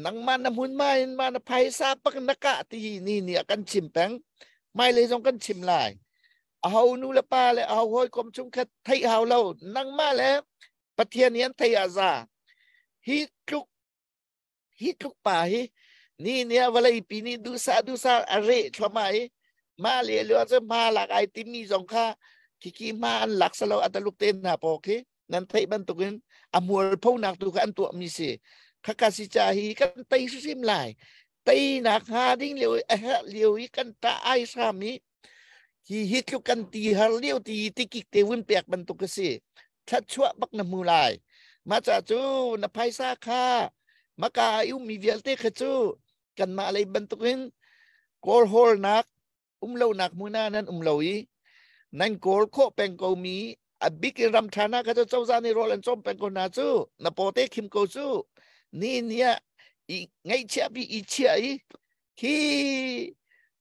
nangmah na hmun ma in ma na phaisa bak na kah ti hi ni ni a kan chim peng hmailei zong kan chim lai aho nu le pa le aho hawikom chung khat theih hau lo nangmah le Pathian nih an theih ah za hi tluk Hi tluk pa hi ni ni ah vawleipi nih duhsah duhsah a reh thluahmah i mah le lio cu hma lak ai timi zong kha khikhi hma an lak salo a taluk te hna paw khi nan theih bantukin a mualpho nak tu kha an tuah mi si khaka si cha hi kan tei hrim lai teinak hnga ding lio a herh lio i kan ta ai hram i hi hi tluk kan ti har lio ti tikik te vun pek bantuk a si thluachuah bak na hmu lai mah ca cu na phaisa kha maka i ummi vialte kha cu kanmah lei bantukin kawl hawlnak um lonak hmun ah nan um lo i nan kawl khawh peng ko mi a bik in ram ṭha na kha cu cozah nih rawl an cawm peng ko hna cu na paw te khim ko cu ni ni ah i ngaihchiah bi i chiah i khi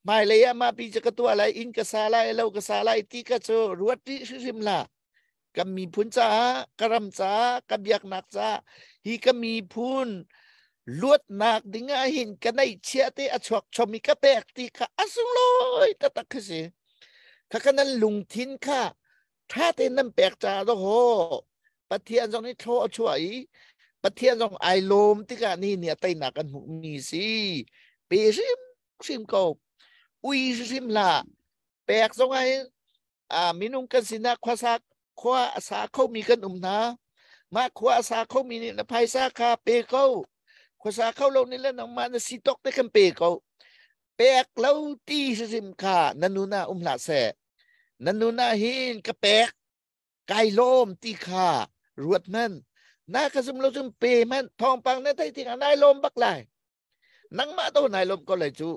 hmailei ah mah pi cu ka tuah lai inn ka sa lai lo ka sa lai ti ka cu ruat rih hrimhrim hlah kan miphun caah ka ram caah ka biaknak caah hi ka miphun luatnak ding ah hin ka neihchiah te a chuak chom i ka pek ti kha a sunglawi taktak khi si kha ka nan lungthin kha ṭha tein nan pek caah dawh Pathian zong nih thlaw a chuah i Pathian zong ai lawm tikah ni ni a teinak kan hmuhmi si pe hrimhrim ko ui hrimhrim hlah pek zong ah hin minung kan sinah khuasa khua a sa khomi kan um hna mah khua a sa khomi nih na phaisa kha pe ko khuasa kho lo nih le nangmah na si tawk te kan pe ko pek lo ti hrim kha na nun ah um hlah seh. Na nun ah hin ka pek kai lawm ti kha ruat hmanh. Na ka zum lo cun pe hmanh thawngpang na theih tikah nai lawm bak lai. Nangmah to nai lawmh ko lai cu.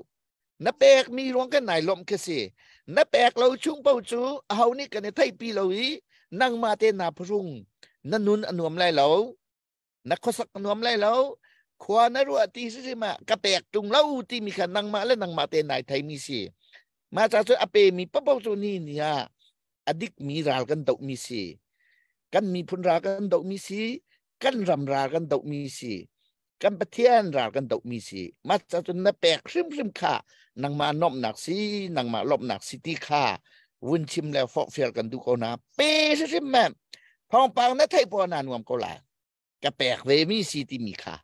Na pek mi ruang kan nai lawmh khi si. Na pek lo chung paoh cu aho nih kan i theihpi lo i nangmah te naa phuhrung. Na nun a nuam lai lo. Na khuasak a nuam lai lo. Khua na ruah ti si ma ka pek tung lo timi kha nangmah le nangmah te nai theimi si. Mah ca cu a pe mi paoh cu ni ni ah a dik mi ral kan doh mi si. Kan miphun ral kan doh mi si. Kan ram ral kan doh mi si. Kan Pathian ral kan doh mi si. Mah ca cu na pek hrimhrim kha nangmah nuamhnak si, nangmah lawmhnak si ti kha vun chim le forhfial kan duh ko na. Pe hrimhrim mem. Thawngpang na theih poah na nuam ko lai. Ka pek ve mi si timi kha.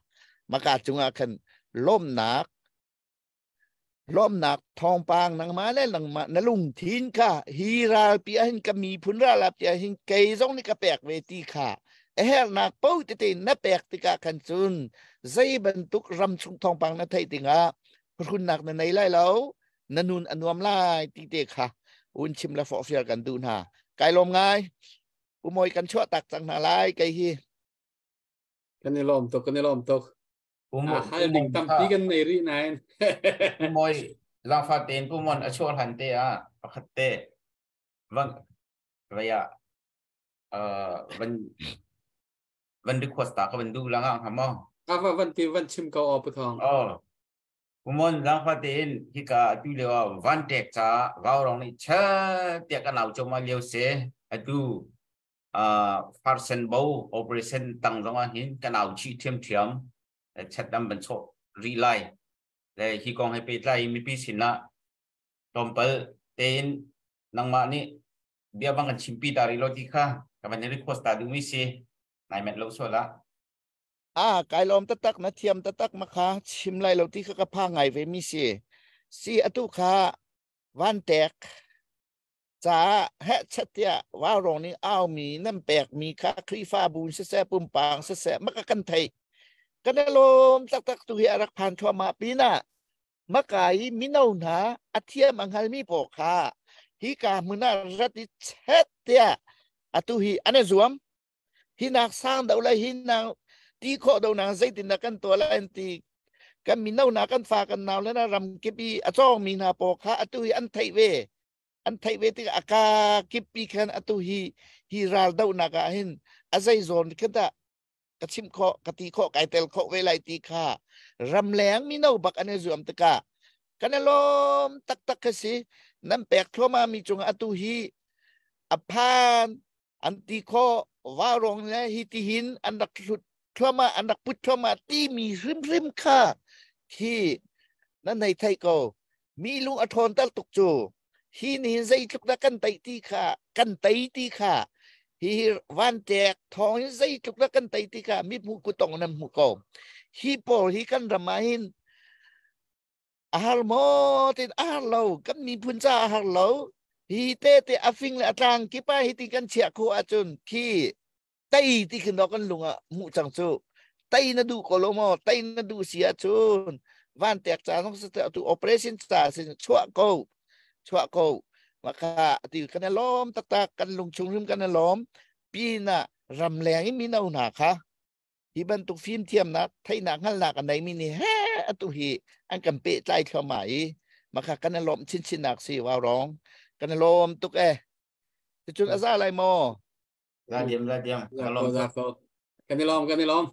Maka cungah khan lawmhnak lawmnak thawngpang nangmah le nangmah na lungthin kha hi ralpi ah hin ka miphun ralpi ah hin kei zong nih ka pek ve ti kha a herhnak paoh tete na pek tikah khan cun zei bantuk ram chung thawngpang na theih tikah phuhrunnak na nei lai lo na nun a nuam lai ti te kha un chim le forhfial kan duh hna. Kai lawm ngai. Umawi kan chuah tak cang hna lai kei hi. Kan i lawm tuk, kan i lawm tuk. Hal ding tampi kan nei rih nain. Umawi zaangfah tein pumon a chuah hlan te ah pakhat te van vaya van van request ta ka van du lang ang hamo. Ava van ti van chim ko o puthong. Oh. Pumon zaangfah tein hika atu lio ah van tek ca vau rong nih cha tiah kan au choma lio se atu farsen bo operation tang zong ah hin kan au chih thiamthiam chat dam ban chawh rih lai le hi kong he pehtlai mipi sin ah tlawmpal tein nangmah nih bia bang kan chimpi ta rih lo ti kha ka van request ta duhmi si nai met lo sual ah. A kai lawm taktak, na thiam taktak. Ma kha chim lai lo ti kha ka pha ngai ve mi si si. Atu kha van tek caah hehchet tiah vaurawng nih aumi nan pekmi kha Khrihfabu siseh, pumpang siseh, maka kan theih, kan i lawm taktak. Tu hi a rak phan thluahmah pinah maka i mino hna a thiam a hngalmi pawl kha hi ka hmun ah rat i chet tiah atu hi an i zuam. Hi nak sang do lai, hi nak ti khawh do nang zeitin dah kan tuah lai an ti. Kan mino na kan fa kan nau le na ram kip i a cawng mi hna pawl kha atu hi an theih ve, an theih ve tik aka kip pi khan atu hi hi ral dohnak ah hin a zei zawn kha dah ka chim khawh, ka ti khawh, kai tel khawh ve lai ti kha ramleng mino bak an i zuam tikah kan i lawm taktak kha si. Nan pek thluahmah mi cungah atu hi a phan an ti khawh vaurawng le hi ti hin an rak hlut thluahmah, an rak put thluahmah ti mi hrimhrim kha khi nan hei theih ko. Mi lung a ṭhawn ter tuk cu. Hi ni zeitluk dah kan tei ti kha, kan tei ti kha, hi van tek thawng in zeitluk dah kan tei ti kha mi hmu kutong nan hmu ko. Hi pawl hi kan ram ah hin a har maw tin a har lo, kan miphun ca a har lo. Hi te te a fing le a tlang kipa hi ti kan chiah khu ahcun khi tei ti khin kan lung ah hmuh cang cu. Tei na duh ko lo maw? Tei na duh si ahcun van tek ca zong si tu operation ca sin chuah ko, chuah ko. Maka ti kan i lawm taktak, kan lung chung hrim kan i lawm. Pin ah ramleng i mino hna kha hi bantuk fimthiamnak, theihnak, hngalhnak a neimi nih he atu hi an kan pehtlai thluahmah i maka kan i lawmh chinchinnak si. Vaurawng kan i lawm tuk e. Cucun a za lai maw? Za diam, za diam. Za ko, za ko. Kan i lawm, kan i lawm.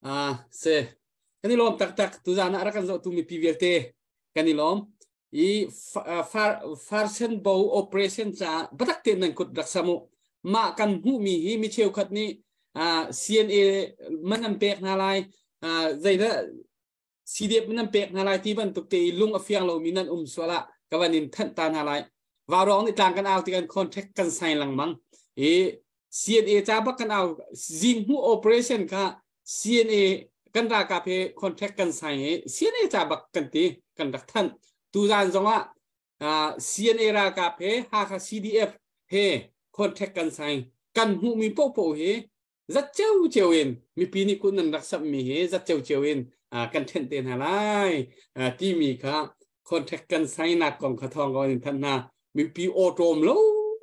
Ah, se. Kan i lawm taktak. Tuzan ah rak kan zohtu mipi vialte kan i lawm. I far farsen bo operation ca batak te nan kut rak samu. Mah kan hmuhmi hi mi cheukhat nih CNA man an pek hna lai, zeidah CDF man an pek hna lai ti bantuk te i lung a fiang lomi nan um sual ah ka van in thanh ta hna lai. Vaurawng nih tlang kan au ti kan contract kan sign lengmang. I CNA ca bak kan au zing hmu operation kha CNA kan ralkap he contract kan sign i CNA ca bak kan ti kan rak thanh. Tuzan zong ah CNA ralkap he Hakha CDF he contract kan sign. Kan hmuhmi paohpaoh hi zat ceu ceu in mipi nih kun nan rak sammi hi zat ceu ceu in kan thenh te hna lai timi kha contract kan sign nak kong kha thawng ko in thanh hna. Mipi awṭawm lo.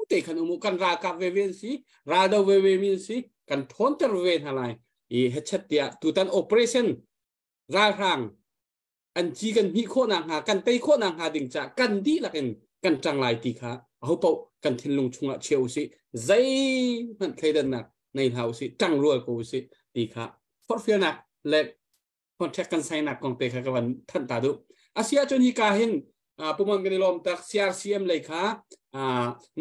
te khan umu kan ralkap ve ve si raldo ve ve mi si kan thonter ve hna lai i hechet tia tutan operation ralhrang an ci kan hmih khawh nak hnga kan tei khawh nak hnga ding ca kan dihlak in kan ṭang lai ti kha aho paoh kan thinlung chungah chia usih zeihmanh thleidannak nei hlah usih ṭang rual ko usih ti kha forhfialnak le contract kan sign nak kong te kha ka van thanh ta duh asia cun hi ka hin pumon kan i lawm tak CRCM lei kha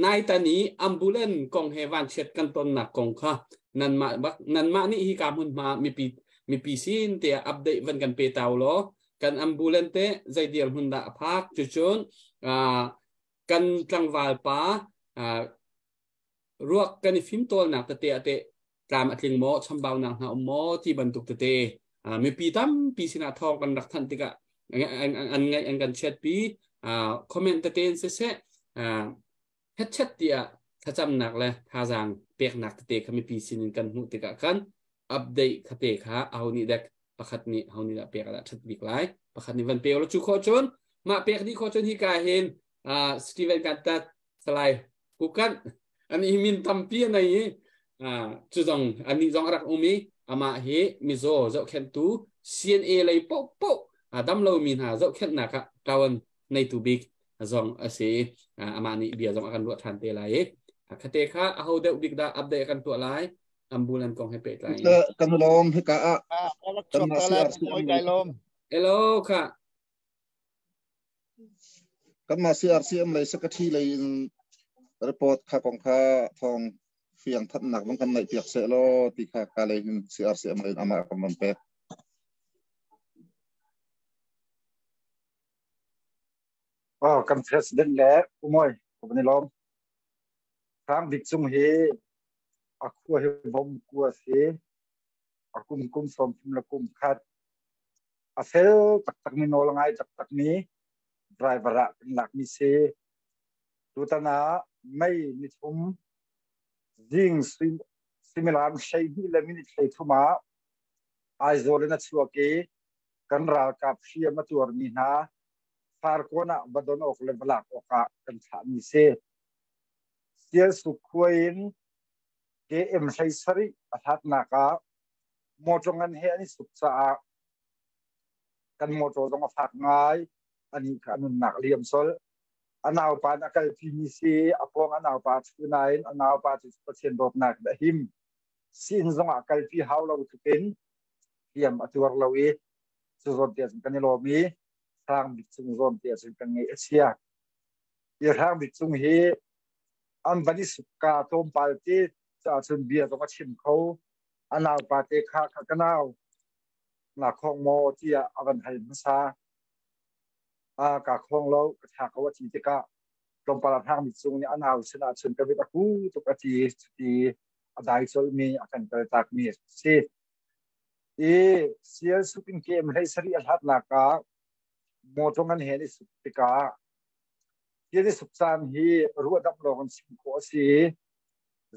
nai tan i ambulan kong he van chiat kan ton nak kong kha nanmah bak nanmah nih hi ka hmun hma mipi mipi sin te update van kan pe tau law kan ambulan te zei dir hmun dah a phak cucun kan tlangval pa ruak kan i fimtawlnak tete ate tlam a tling maw chambaunak hna um maw ti bantuk tete mipi tampi sinah thawng kan rak thanh tikah an ngaih an kan chiatpi comment tete in siseh hetchet tiah thlacamnak le thazaang peknak tete kha mipi sinin kan hmuh tikah khan update khate kha aho nih dek pakhat nih aho nih dah pek dah that bik lai pakhat nih van pe lo cu khawh cun mah pek dih khawh cun hi ka hin Steven Kantat Salai Kukan an i min tampi an nei i cu zong anih zong a rak um i amah hi mizaw zohkhenhtu CNA lei paohpaoh dam lomi hna zohkhenhnak ah ṭawan neitu bik zong a si amah nih bia zong a kan ruah ṭhan te lai i khate kha aho deuh bik dah update kan tuah lai ambulance kong he pehtlai in kan lawm hika ah kan lawm hello kha Kanmah CRCM lei secretary lei in report kha kong kha thawng fiang thanhnak zong kan neih piak seh law ti kha ka lei hin CRCM lei in amah kan van pek. Oh, kan president le umoy kan i lawm. Hrang Bik Cung hi a khua hi bom kua si. A kum kum 31 le kum khat. A fel taktakmi nawl a ngai taktakmi driver ah kan lakmi si. Tutan ah May nithum zing suimilam 12 le minute 33 ah Aizawl in a chuak i kan ralkap hriam a tuarmi hna Farkawn ah va don awk le va lak awkah kan thlahmi si. Sialsuk khua in KM 17 a hlatnak ah motor ngan he an i suk caah kan motor zong a fak ngai anih kha a nunnak a liam sol a naupa in a kalpi mi si a pawng a naupa thu nain a naupa cu Pathian dawtnak in a him siin zong ah kalpi hau lo tlukin hliam a tuar lo i cu zawn te cun kan i lawm i Hrang Bik Cung zawn te cun kan ngeih a chia i Hrang Bik Cung hi an van i sukka tlawmpal te caah cun bia zong a chim kho a naupa te kha kha ka nau na khong maw tiah a van hal hmasa a ka khong lo ka tha ko a ti tikah tlawmpal a hrang mi cung nih a nau sinah cun ka mit a hu tuk a ti cuti a dai colmi a kan kal tak mi a si i sial suk in kem hlei sari a hlatnak ah motor ngan he ni suk tikah hi ni suk caan hi ruahdap lawng in chim khawh a si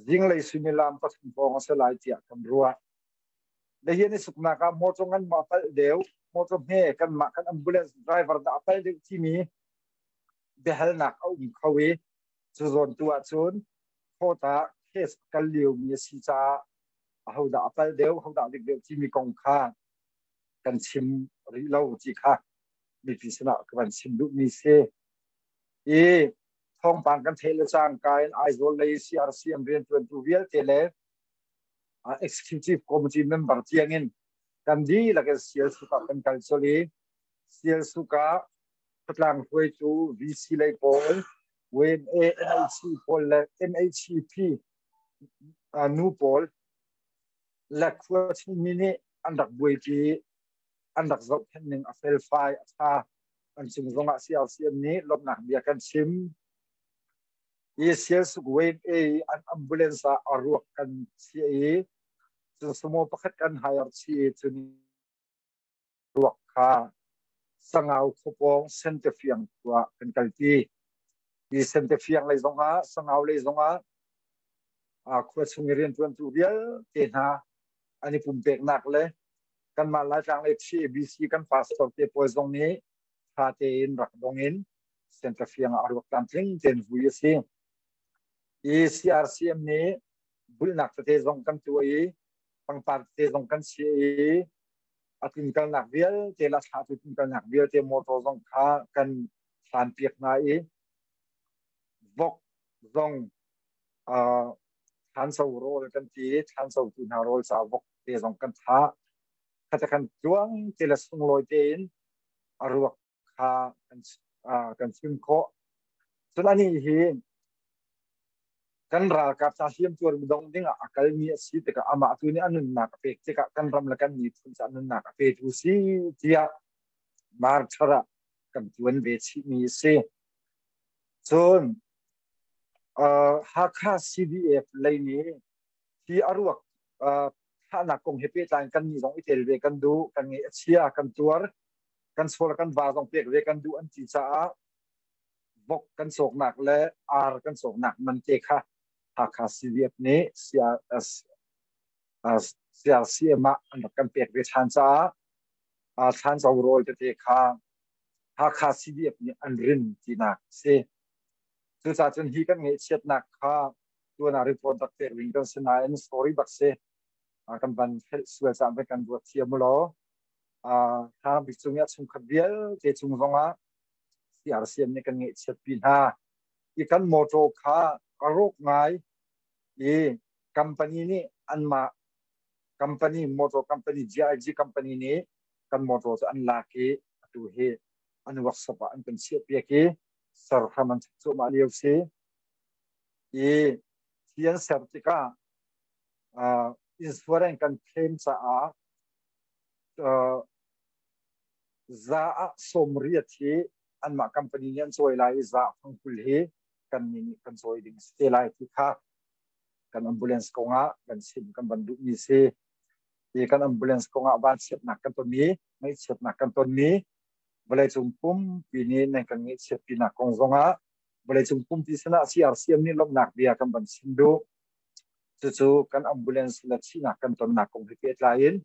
zinglei suimilam 3 hrawng a si lai tiah kan ruah. Le hi an i suknak ah motor ngan maw a palh deuh, motor hme kanmah kan ambulance driver dah a palh deuh timi biahalnak a um kho i cu zawn tu ahcun court ah case kal liomi a si caah ahodah a palh deuh, ahodah dik deuh timi kong kha kan chim rih lo ti kha mipi sinah ka van chim duhmi si. I thawngpang kan theih le cangka in Aizawl lei CRCM riantuantu vialte le executive committee member tiangin kan dihlak in Sialsuk ah kan kal colh i Sialsuk ah khuatlang hruaitu VC lei pawl YMA NHC pawl le MHCP nu pawl le khua chungmi nih an rak buaipi an rak zohkhenh ning a felfai a ṭha an cung zongah CRCM nih lawmhnak bia kan chim. I Sialsuk Wave A an ambulance ah a ruak kan chiah i cun sumo pakhat kan hire chih i cun ruak kha Sangau khuapawng Sentefiang khua kan kalpi. I Sentefiang lei zongah Sangau lei zongah khua chung i rianṭuantu vialte hna an i pumpeknak le kanmah Laitlang le TABC kan pastor te pawl zong nih ṭha tein rak dong in Center Fiang ah a ruak tlamtling tein vui a si. I CRCM nih bulnak tete zong kan tuah i pangpar tete zong kan chiah i a tlunkalnak vialte le a thlahtu tlunkalnak vialte motor zong kha kan hlan piak hna i vok zong thlanso rawl kan ti i thlanso tu hna rawl ca vok te zong kan thah. Khata khan tluang te le sunglawi tein a ruak kha kan chim khawh. Cun anih hi kan ralkap ca hliamtuar dong dingah a kalmi a si tikah amah tu nih a nunnak a pek tikah kan ram le kan miphun ca nunnak a petu si tiah martyr ah kan tuan ve chihmi a si. Cun Hakha CDF lei nih hi a ruak thlahnak kong he pehtlai in kannih zong i tel ve kan duh, kan ngeih a chia, kan tuar, kan chawl kan va zong pek ve kan duh an ti caah vok kan cawknak le ar kan cawknak man te kha Hakha CDF nih CRCM ah an rak kan pek ve ṭhan caah thlanco rawl tete kha Hakha CDF nih an rin tinak a si. Cucaah cun hi kan ngaihchiatnak kha tuan ah report rak pek ding kan si nain sorry bak si. Kan van felh sual caah kan ruat thiam u law Thlang bik cung i a chungkhat vialte cung zongah CRCM nih kan ngaihchiatpi hna. I kan motor kha a rawk ngai i company nih anmah company motor company GIG company nih kan motor cu an lak i atu hi an workshop ah an kan chiahpiak i ser hram an thawk cuahmah lio si. I thi an ser tikah insurance kan claim caah za ah 80 hi anmah company nih an cawi lai i za 20 hi kan nih nih kan cawi ding si te lai ti kha kan ambulance kongah kan chim kan van duhmi si. Hi kan ambulance kongah vanchiatnak kan tonmi, ngaihchiatnak kan tonmi, vawleicung pumpi nih nan kan ngaihchiatpinak kong zongah vawleicung pumpi sinah CRCM nih lawmhnak bia kan van chim duh. Cucu kan ambulance le thihnak kan tonnak kong he pehtlai in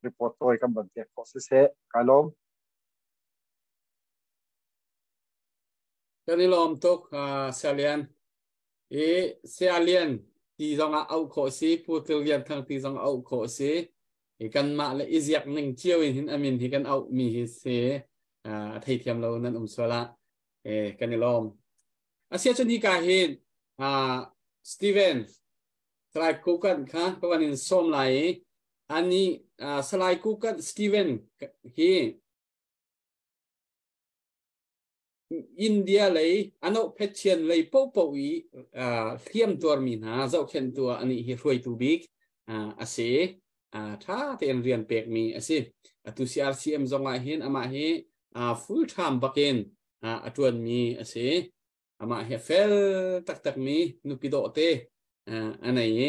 report tawi kan van pek khawh siseh. Kai lawm. Kan i lawm tuk, Salian. I Sialian ti zongah auh khawh si, Pu Til Lian Thang ti zong auh khawh si. I kanmah le i ziak ning cio in hin amin hi kan auh mi hi si. A theithiam lo nan um sual ah kan i lawm. Asia cun hi ka hin Steven Salai Kukan kha ka van in sawm lai i ani Salai Kukan Steven hi India lei ano phetchian lei popo i hliam tuarmi hna zohkhenhtu ah anih hi hruaitu bik a si. Tha tein rian pekmi a si. Atu CRCM zong ah hin amah hi full time bakin a tuanmi a si. Amah hi fel taktakmi nupi dawh te a nei i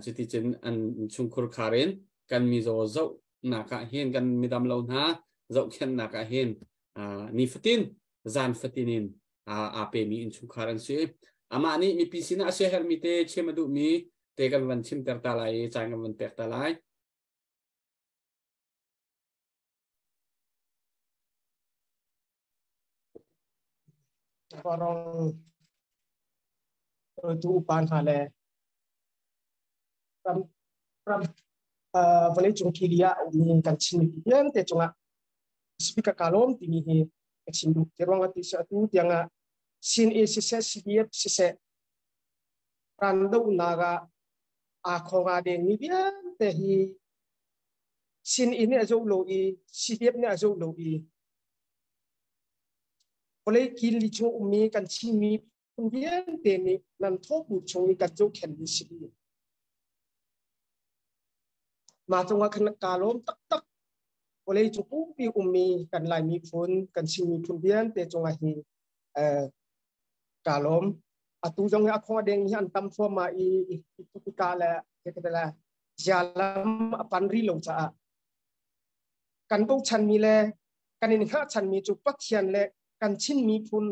cuticun an chungkhur khar in kan mizaw zohnak ah hin kan midam lo hna zohkhenhnak ah hin nifatin zan fatin in aa pemi innchungkhar an si. Amah nih mipi sinah a siaherhmi te chim a duhmi te kan van chimter ta lai i caan kan van pek ta lai. Parong tu upa hna le ram ram vawleicung kili ah ummi kan Chin mipi vialte cungah speaker ka lawm timi hi ka chim duh. Ti ruangah ti si atu tiangah Sin A siseh CDF siseh randonak ah aa khonga dengmi vialte hi Sin A nih a zoh lo i CDF nih a zoh lo i vawlei kili chung ummi kan Chinmi phun vialte nih nan thawhbu chung i kan zohkhenhmi si. Mah cungah khan kaa lawm taktak. Vawlei cung pumpi ummi kan Lai miphun, kan Chin miphun vialte cungah hi kaa lawm. Atu zong hi a khong a deng hi an tam thluahmah i ka le le zialam a pan rih lo caah kan bochanmi le kan in hngahchanmi cu Pathian le kan Chin miphun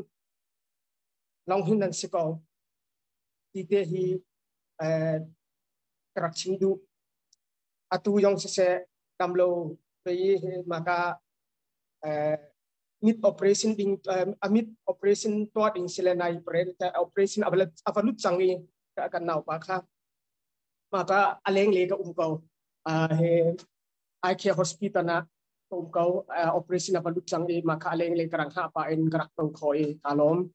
long hin nan si ko ti te hi ka rak chim duh. Atu yong siseh damlo pei maka. Mit operation ding amit operation tuah ding sile nai pre operation avalut chang i kan nau pa kha ma ka aleng le ka um ko he IK hospital na ka um ko operation avalut chang i ma kha aleng le karang ha pa in karak tong khoi ka lom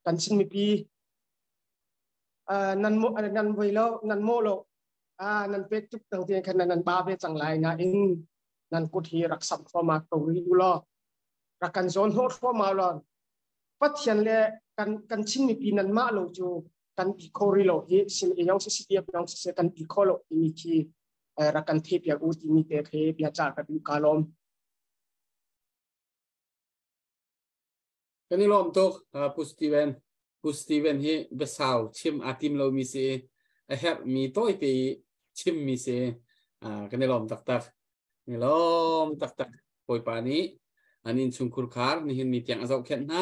kan chin mi pi nan mo nan voi lo nan mo lo nan pek tuk tang te khan nan ba ve chang lai na in nan kut hi rak sam thluahmah ko rih u law rak kan zawn hnawh thluahmah law Pathian le kan kan Chin mipi nan mah lo cu kan ti kho rih lo hi sin e yong si CDF yong si kan ti kho lo timi khi rak kan the piak u timi te khi bia cha ka du ka lawm. Kan i lawm tuk Pu Steven. Pu Steven hi biasau chim aa tim lomi si a herhmi tawite i chimmi si kan i lawm taktak. Kan i lawm taktak. Bawipa nih an innchungkhur khar nihin ni tiang a zohkhenh hna.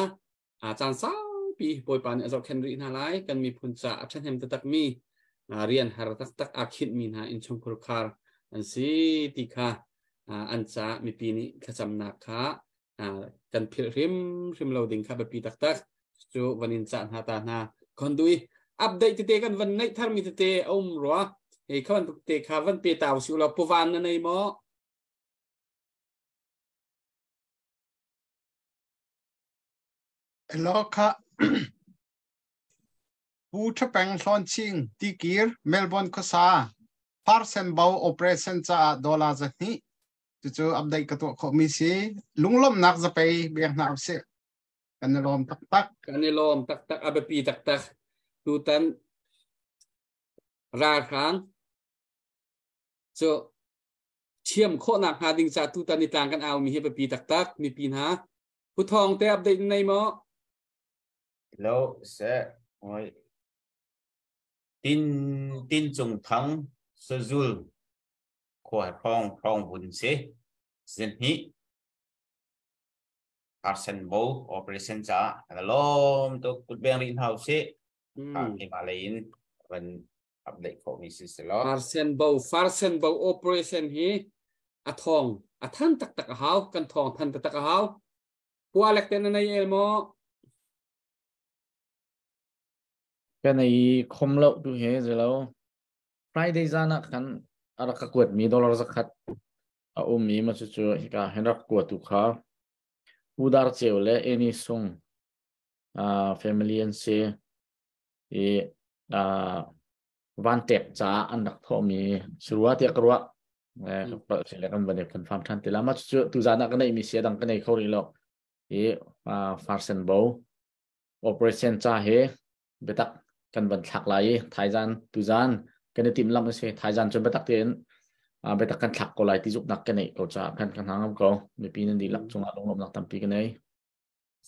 Caan saupi Bawipa nih a zohkhenh rih hna lai. Kan miphun ca a ṭhahnem taktakmi rian har taktak aa khinhmi hna innchungkhur khar an si ti kha an ca mipi nih thlacamnak kha kan philh hrimhrim lo ding kha biapi taktak cu van in cah hna ta hna kon dui update tete kan van neih tharmi tete a um rua hei kha bantuk te kha van pe tau si ulaw puvan na nei maw? Hello kha Pu Thapeng Hlawn Ching Tikir Melbourne khuasa Parsen Bo operation caah dollar 200 Cucu update ka tuah khawhmi si. Lunglawmhnak zapei biak hna usih. Kan i lawm taktak. Kan i lawm taktak. A biapi taktak. Tutan ralhrang cu thiam khawhnak hnga ding ca tutan i tlang kan aumi hi biapi taktak mipi hna. Pu Thawng te update nei maw? Hello, sir. Oi. Tin Tin Cung Thang Sazul khua hrawng hrawng vun si zinhnih arsen bo operation caah kan lawm tuk kut beng rih hna usih keimah lei in van update khawh mi si selaw farsen bo farsen bo operation hi a thong a than tak tak a hau kan thong than tak tak a hau pua lek te na nei el mo Kan ei khom lo tu he zelo Friday zan ah khan a rak ka kuatmi dollar zakhat a um i mah cucu hika hin rak kuatu kha Pu Dar Ceu le Eni Sung family an si i van tek caah an rak thawhmi si rua tiah ka ruah. Si le kan van i confirm ṭhan ti la. Mah cucu tuzan ah ka neihmi si a dang ka nei kho rih lo. I farsen bo operation ca he biatak kan van thlak lai i thaizan tuzan kan i timhlamh a si thaizan cun biatak tein biatak kan thlak ko lai ti zuknak ka neih ko caah kan ka hna ngam ko mipi nan dihlak cungah lunglawmhnak tampi ka nei.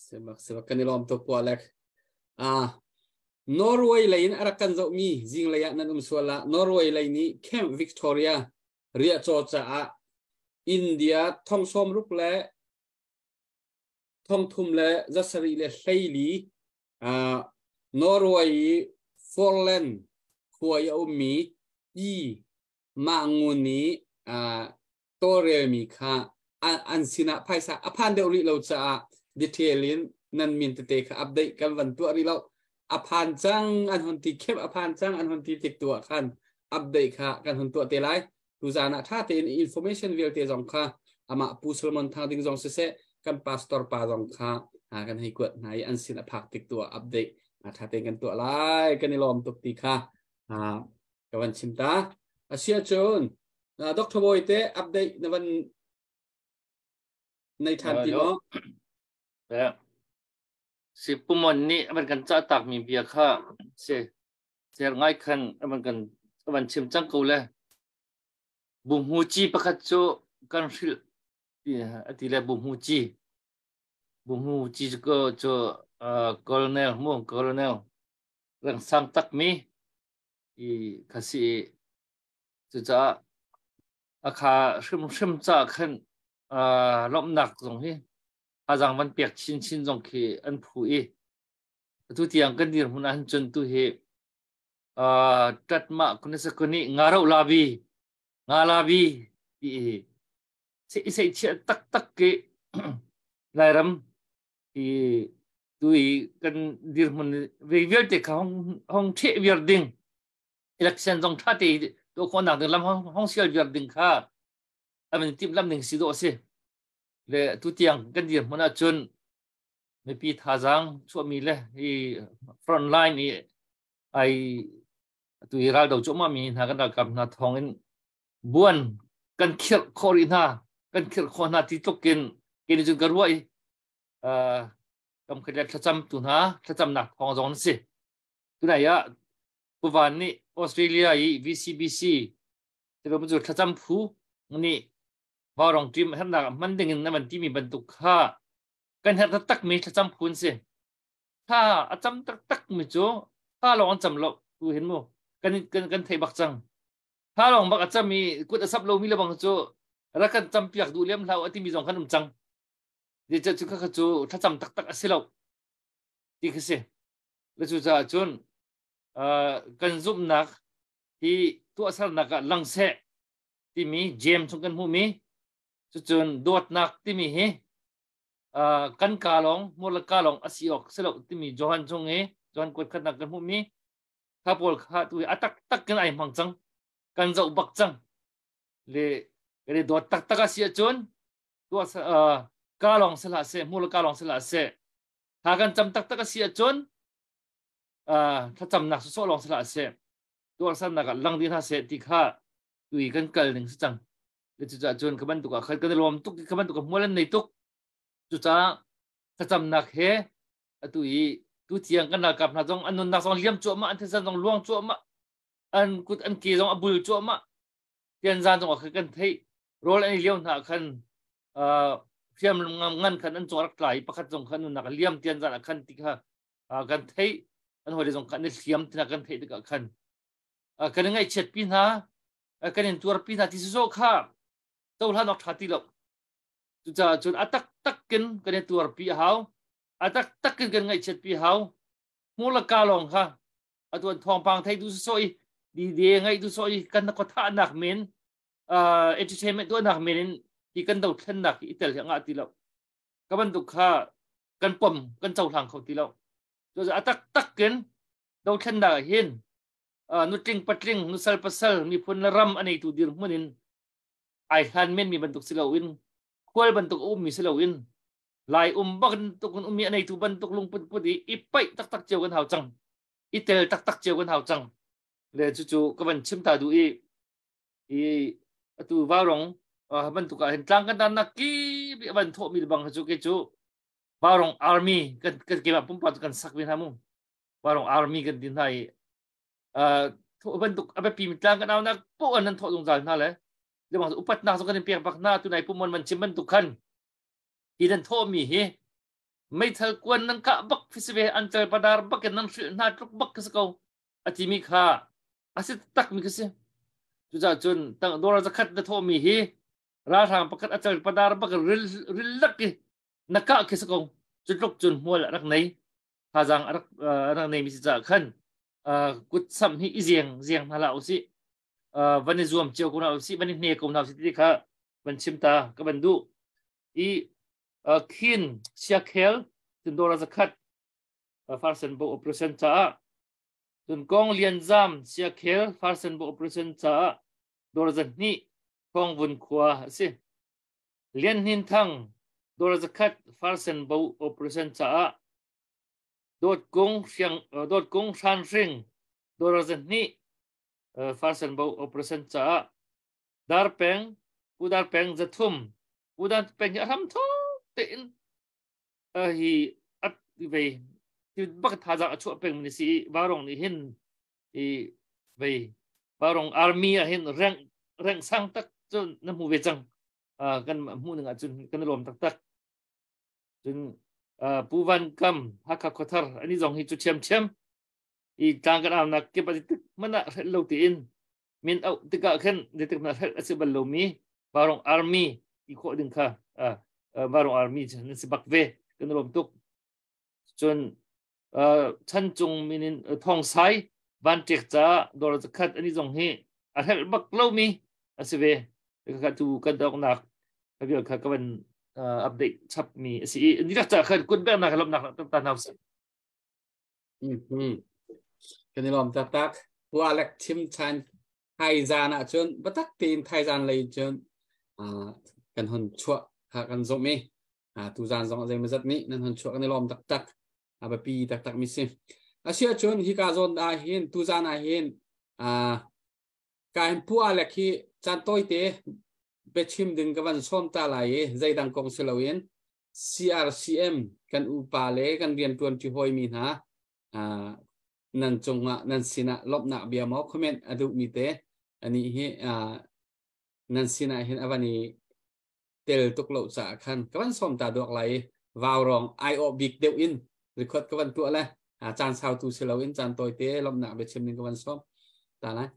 Sebak sebak kan i lawm tuk ko Alec. Ah Norway lei in a rak kan zohmi zinglei ah nan um sual ah Norway lei nih Camp Victoria riahcaw caah India 60 le 300 le 700 le 14 Norway i Forland khua i a ummi Pi Mah Ngun nih tawlrelmi kha an sinah phaisa a phan deuh rih lo caah detail in nan min tete kha update kan van tuah rih lo. A phan cang an hon ti khep a phan cang an hon ti tik tu ah khan update kha kan hon tuah te lai. Tuzaan ah ṭha tein information vialte zong kha amah Pu Solomon Thang Ding zong siseh kan pastor pa zong kha kan hei kuat hna i an sin a phak tik tu ah update ṭha tein kan tuah lai kan i lawm tuk ti kha ka van chim ta. Asia cun Dr. Bawi te update na van nei ṭhan ti maw? Si pumon nih van kan cah takmi bia kha si Ser ngai khan a van kan a van chim cang ko le buhmuci pakhat cu kan hrilh ti a ti le buhmuci buhmuci cu cu colonel mu colonel rang sang takmi i kha si i cucaah a kha hrimhrim ca khan lawmhnak zong hi thazang van pek chinchin zong khi an phu i Atu tiang kan dirhmun ahhin cun tu hi ṭatmah kunisakuni ngaro labi nga labi ti hi se i seihchiah taktak ki Lairam i tu i kan dirhmun ve vialte kha hong hong ṭheh viar ding election zong ṭha te tuah khawhnak ding lam hong hong sial viar ding kha an timhlamh ning si dawh a si. Le tutiang kan dirhmun ahcun mipi thazaang chuahmi le hi front line i ai tu hi raldo cuahmah mi hna kan ralkap hna thawng in buan kan khirh khawh rih hna kan khirh khawh hna ti tluk in kei cun ka ruah i kam khat le thlacam tu hna thlacamnak thawng zong an si. Tunai ah Puvan nih Australia i VCBC Tilo cu thlacam phu nih vaurong ṭim hernak ah hman ding in na van timi bantuk kha kan herh taktak mi thlacam phu an si. Thla a cam taktak mi cu thla lawng an cam lo tu hin mu kan kan kan thei bak cang. Thla lawng bak a cam i kut a sap lomi le bang cu rak kan cam piak duh lem hlah a timi zong kan um cang. Zeicah cu kha cu thlacam taktak a si lo ti khi si. Le cucaah cun kan zumhnak hi tuahsernak ah lang seh timi James chung kan hmuhmi cucun dawtnak timi hi kan ka lawng hmur le ka lawng a si awk si lo timi Johan chung i Johan kuat khatnak kan hmuhmi kha pawl kha tu a taktak kan ai hmang cang kan zoh bak cang le kan i dawt taktak a si ahcun tuah ka lawng si hlah seh hmur le ka lawng si hlah seh tha kan cam taktak a si ahcun thlacamnak sawsawh lawng si hlah seh tuahsernak ah lang dih hna seh ti kha tui kan kal ning si cang. Cucaah cun kha bantuk ah khan kan i lawm tuk kha bantuk ah hmual an nei tuk. Cucaah thlacamnak he atu i tu tiang kan ralkap hna zong an nunnak zong liam cuahmah, an thisen zong luang cuahmah, an kut an ke zong a bul cuahmah. Tian zan zong ah khan kan theih. Rawl an i lio hna ah khan hriam ngan khan an cung rak tla i pakhat zong khan nunnak a liam tian zan ah khan ti kha kan theih. An hawile zong khan an i hliam tina kan theih tikah khan kan i ngaihchiat pi hna, kan in tuarpi hna ti sawsawh kha cohlan awk ṭha ti lo. Cucaah cun a taktak in kan i tuarpi a hau, a taktak in kan ngaihchiat pi a hau. Hmur le ka lawng kha atu an thawngpang thei du sawsawh i dide ngaih du sawh i kan na thahnak men entertainment tuahnak men in hi kan dothlennak hi i tel hi a ngah ti lo. Ka bantuk kha kan pom kan cohlang kho ti lo. Cucaah a taktak in dothlennak ah hin nutling patling nusal pasal miphun le ram a neitu dirhmun in ai hlan menmi bantuk si loin khual bantuk a ummi si loin lai um bantuk in ummi a neitu bantuk lungput put i i paih taktak cio kan hau cang, i tel taktak cio kan hau cang. Le cucu ka van chim ta duh i i atu vaurong bantuk ah hin tlang kan dan nak ki van thawhmi bang cu ke cu vaurong army kan kan keimah pumpak cu kan sak ve hna mu. Vaurong army kan ti hna i bantuk a biapi mi tlang kan aunak poh an nan thawh zungzal hna le lebang upatnak zong kan in pek bak hna. Tunai pumon man chim bantuk khan hi nan thawhmi hi meithal kuan nan kah bak fi ve an cal padar bak in nan hrilh hna tluk bak ka si ko a timi kha a si tak mi ka si. Cucaah cun tang dora zakhat na thawhmi hi ralhrang pakhat a cal padar bak ril ril lak i na kah khi si ko. Cu tluk cun hmual a rak nei, thazaang a rak nei mi si caah khan kut samh hi i ziang ziang hna hlah usih, van i zuam cio ko hna usih, van i hne ko hna usih ti kha van chim ta ka van duh i khin siakhel cun dora zakhat farsen bo operation caah, cun kong lian zam siakhel farsen bo operation caah dora zahnih thong vun khua a si. Lian Hnin Thang dora zakhat farsen bo operation caah, Dawt Kung Hriang Dawt Kung Hran Hring dora zahnih farsen bo operation caah, Dar Peng Pu Dar Peng zathum. Pu Dar Peng hi a hram tho tein hi at ve ti bak thazaang a chuah peng ni si. Varong nih hin i vei varong army ah hin rank rank sang tak cu na hmu ve cang. Kan hmuh ning ahcun kan i lawm taktak. Cun Pu Van Kam Hakha Khuathar ani zong hi cu ṭhiamṭhiam i tlang kan aunak kip a tik hmanh ah hrelh lo tiin min auh tikah khan zeitik hmanh hrelh a si bal lomi Varong Army ti khawh ding kha Varong Army cu nan si bak ve, kan i lawm tuk. Cun chan cung min in Thong Sai van ṭek caah dawr zakhat ani zong hi a hrelh bak lomi a si ve. Kha tu kan doknak ka vial kha ka van Update chap mi a si i ni tak cha khan kun bek nak lom nak tam ta nau si. Kan i lawm taktak. Pu Alec chim chan thai zan ah cun batak tein thai zan lei cun kan hon chuah kha kan zumh i tu zan zong zei mazat nih nan hon chuah, kan i lawm taktak, a biapi taktak mi si. Asia cun hi ka zawn ah hin tu zan ah hin ka hin Pu Alec hi caan tawite biachim ding ka van sawm ta lai i zeidang kong si loin CRCM kan upa le kan riantuan ṭi hawi mi hna nan cungah, nan sinah lawmhnak bia maw, comment a duh mi te ani hi nan sinah hin a van i tel tuk lo caah khan ka van sawm ta duak lai i vau rong ai awh bik deuh in record ka van tuah le caan sau tu si loin caan tawi te lawmhnak biachim ding ka van sawm ta lai.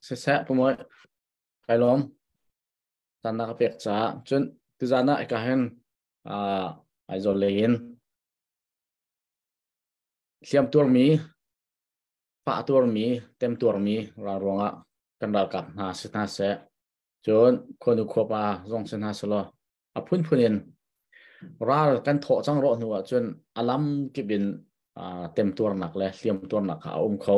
Siseh pumoi kai lawm caan na ka pek caah. Cun tuzan ah ka hin Aizawl lei in hliam tuarmi, fah tuarmi, tem tuarmi ral ruangah kan ralkap hna si hna seh, cun khuanu khuapa zong si hna selaw, a phunphun in ral kan thawh cang rawh hnu ahcun a lam kip in temtuarnak le hliam tuarnak kha a um kho.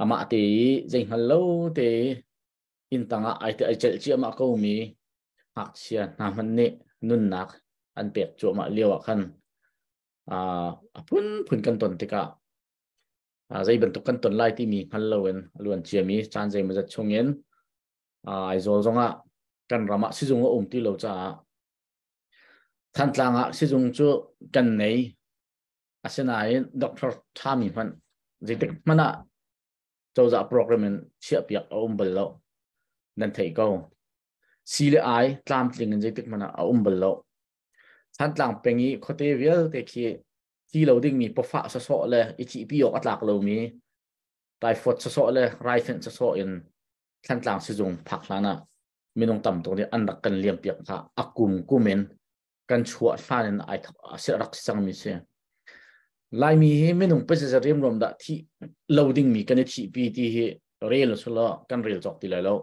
Amah te i zei hngal lo te inn tangah ai te ai celh ciahmah ko mi ngakchia hna hmanh nih nunnak an pek cuahmah lio ah khan a phunphun kan ton tikah zei bantuk kan ton lai timi hngal loin a luan ciami caan zeimawzat chungin Aizawl zongah kan ram ah sizung a um ti lo caah Thantlang ah sizung cu kan nei, asinain doctor ṭhami hmanh zeitik hmanh ah cozah program in chiahpiak a um bal lo, nan theih ko. Si le ai tlamtling in zeitik hmanh ah a um bal lo. Thantlang peng i khuate vialte khi thi lo dingmi pawfah sawsawh le i thihpi awk a tlak lomi typhoid sawsawh le raifenh sawsawh in Thantlang sizung phak hlan ah minung tam tuk nih an rak kan liam piak kha a kum kum in kan chuah hlan in ai rak si cangmi si. Laimi hi minung pezeza riamruam dah thi lo dingmi kan i thihpi ti hi rel sulaw kan rel cawk ti lai lo.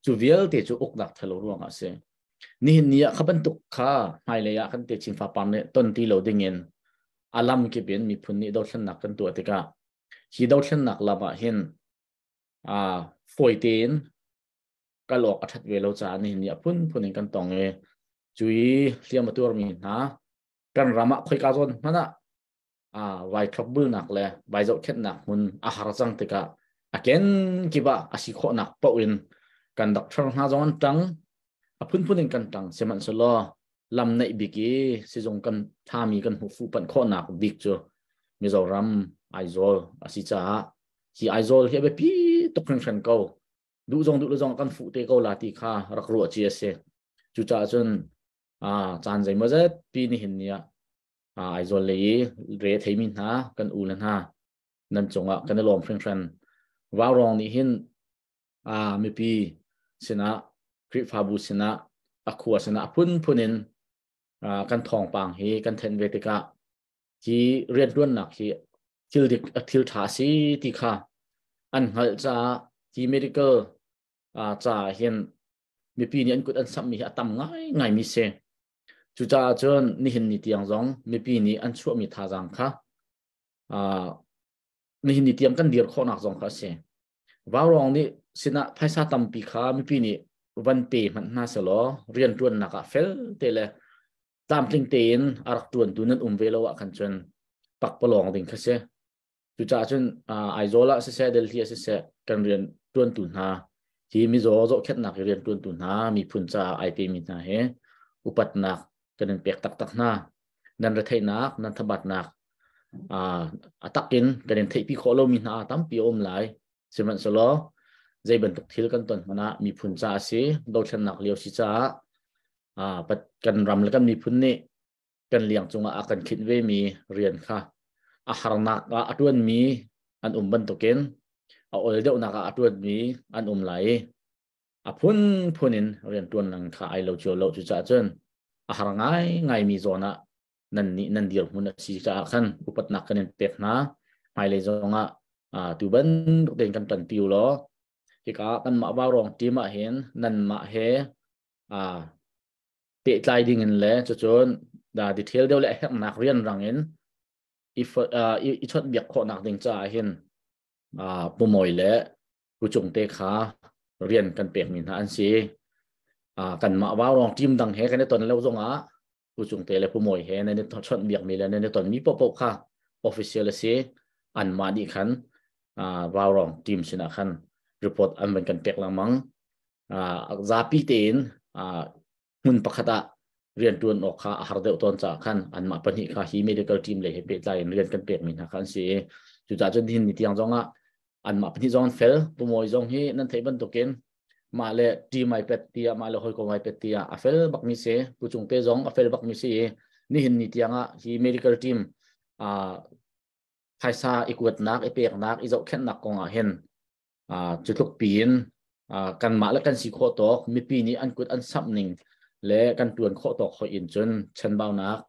Cu vialte cu uknak thalo ruangah a si. Nihin ni ah kha bantuk kha hmailei ah kan techin fapar nih ton ti lo dingin a lam kip in miphun nih dothlennak kan tuah tikah hi dothlennak lam ah hin fawi tein kal awk a ṭhat ve lo caah nihin ni a phunphun in kan tong i cu i hliam a tuarmi hna kan ram ah khoika zawn hmanh ah vai thlopbulnak le vai zohkhenhnak hmun a har cang tikah a kenkip ah a si khawhnak paoh in kan doctor hna zong an ṭang, a phunphun in kan ṭang. Sihmanhsehlaw lam neih bik i sizung kan ṭhami kan hmuh fuh panh khawhnak bik cu Mizoram Aizawl a si caah hi Aizawl hi a biapi tuk hringhran ko. Duh zong duh lo zong kan fuh te ko la ti kha rak ruah ci a si. Cucaah cun caan zeimawzat pi nihin ni ah Aizawl lei i re theimi hna kan u le hna nan cungah kan i lawm hringhran. Vaurawng nih hin mipi sinah, Khrihfabu sinah, a khua sinah a phunphun in kan thawngpang hi kan thenh ve tikah hi rianṭuannak hi thil dik, thil ṭha si ti kha an hngalh caah hi medical caah hin mipi nih an kut an samhmi hi a tam ngaingaimi si. Cucaah cun nihin ni tiang zong mipi nih an chuahmi thazaang kha nihin ni tiang kan dir khawhnak zong kha a si. Vaurawng nih sinah phaisa tampi kha mipi nih van pe hmanh hna selaw rianṭuannak ah fel te le tlamtling tein a rak ṭuantu nan um ve lo ah khan cun pakpalawng ding kha si. Cucaah cun Aizawl ah siseh, Delhi ah siseh kan rian ṭuantu hna hi mizaw zohkhenhnak i rian ṭuantu hna miphun caah ai pemi hna hi upatnak kan in pek taktak hna. Nan retheihnak, nan thabatnak a takin kan in theihpi khawh lomi hna tampi a um lai. Sihmanhsehlaw zei bantuk thil kan ton hmanh ah miphun caah a si, dothlennak lio si caah kan ram le kan miphun nih kan liang cungah a kan khinh vemi rian kha a harnak ah a ṭuanmi an um bantukin a ol deuhnak ah a ṭuanmi an um lai i a phunphun in rian ṭuan nang kha ai lo cio lo. Cucaah cun a har ngai ngaimi zawn ah nan nih nan dirhmun a si caah khan upatnak kan in pek hna. Hmailei zongah tu bantuk tein kan ṭanpi u law hika kanmah Vaurawng team ah hin nanmah he. A pehtlai ding in le cucun da detail deuh le a herhnak rianrang in i i chawnhbiak khawhnak ding caah hin Pu Mawi le Pu Cung te kha rian kan pekmi hna an si. Kanmah Vaurawng team dang he kan i ton lo zongah Pu Cung te le Pu Mawi he nan i chawnhbiakmi le nan i tonmi paohpaoh kha official a si. Anmah nih khan Vaurawng team sinah khan report an van kan pek lengmang. Zapi tein hmun pakhat ah riantuan awk kha a har deuh tawn caah khan anmah pahnih kha hi medical team lei he pehtlai in rian kan pekmi hna kha an si i cucaah cun nihin ni tiang zong ah anmah pahnih zong an fel. Pu Mawi zong hi nan theih bantukin mah le team ai pet tiah, mah le hawikom ai pet tiah a fel bakmi si. Pu Cung Te zong a fel bakmi si i nihin ni tiang ah hi medical team phaisa i kuatnak, i peknak, i zohkhenhnak kong ah hin cu tluk piin kanmah le kan si khawh tawk, mipi nih an kut an samh ning le kan tuan khawh tawk hoi in cun chanbaunak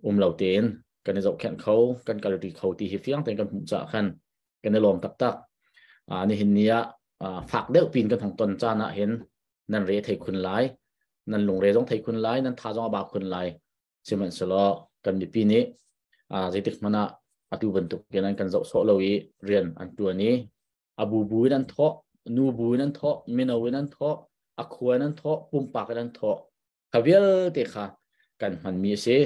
um lo tein kan i zohkhenh kho, kan kalri kho ti hi fiang tein kan hmuh caah khan kan i lawm taktak. Nihin ni ah fak deuh pin kan hong ton caan ah hin nan re thei khun lai, nan lungre zong thei khun lai, nan tha zong a ba khun lai. Sihmanhsehlaw kan mipi nih zeitik hmanh ah atu bantuk in an kan zoh sawh lo i rian an tuan i a bubu in an thawh, nu bu in an thawh, mino in an thawh, a khua in an thawh, pumpak in an thawh. Kha vialte kha kan hmanmi a si.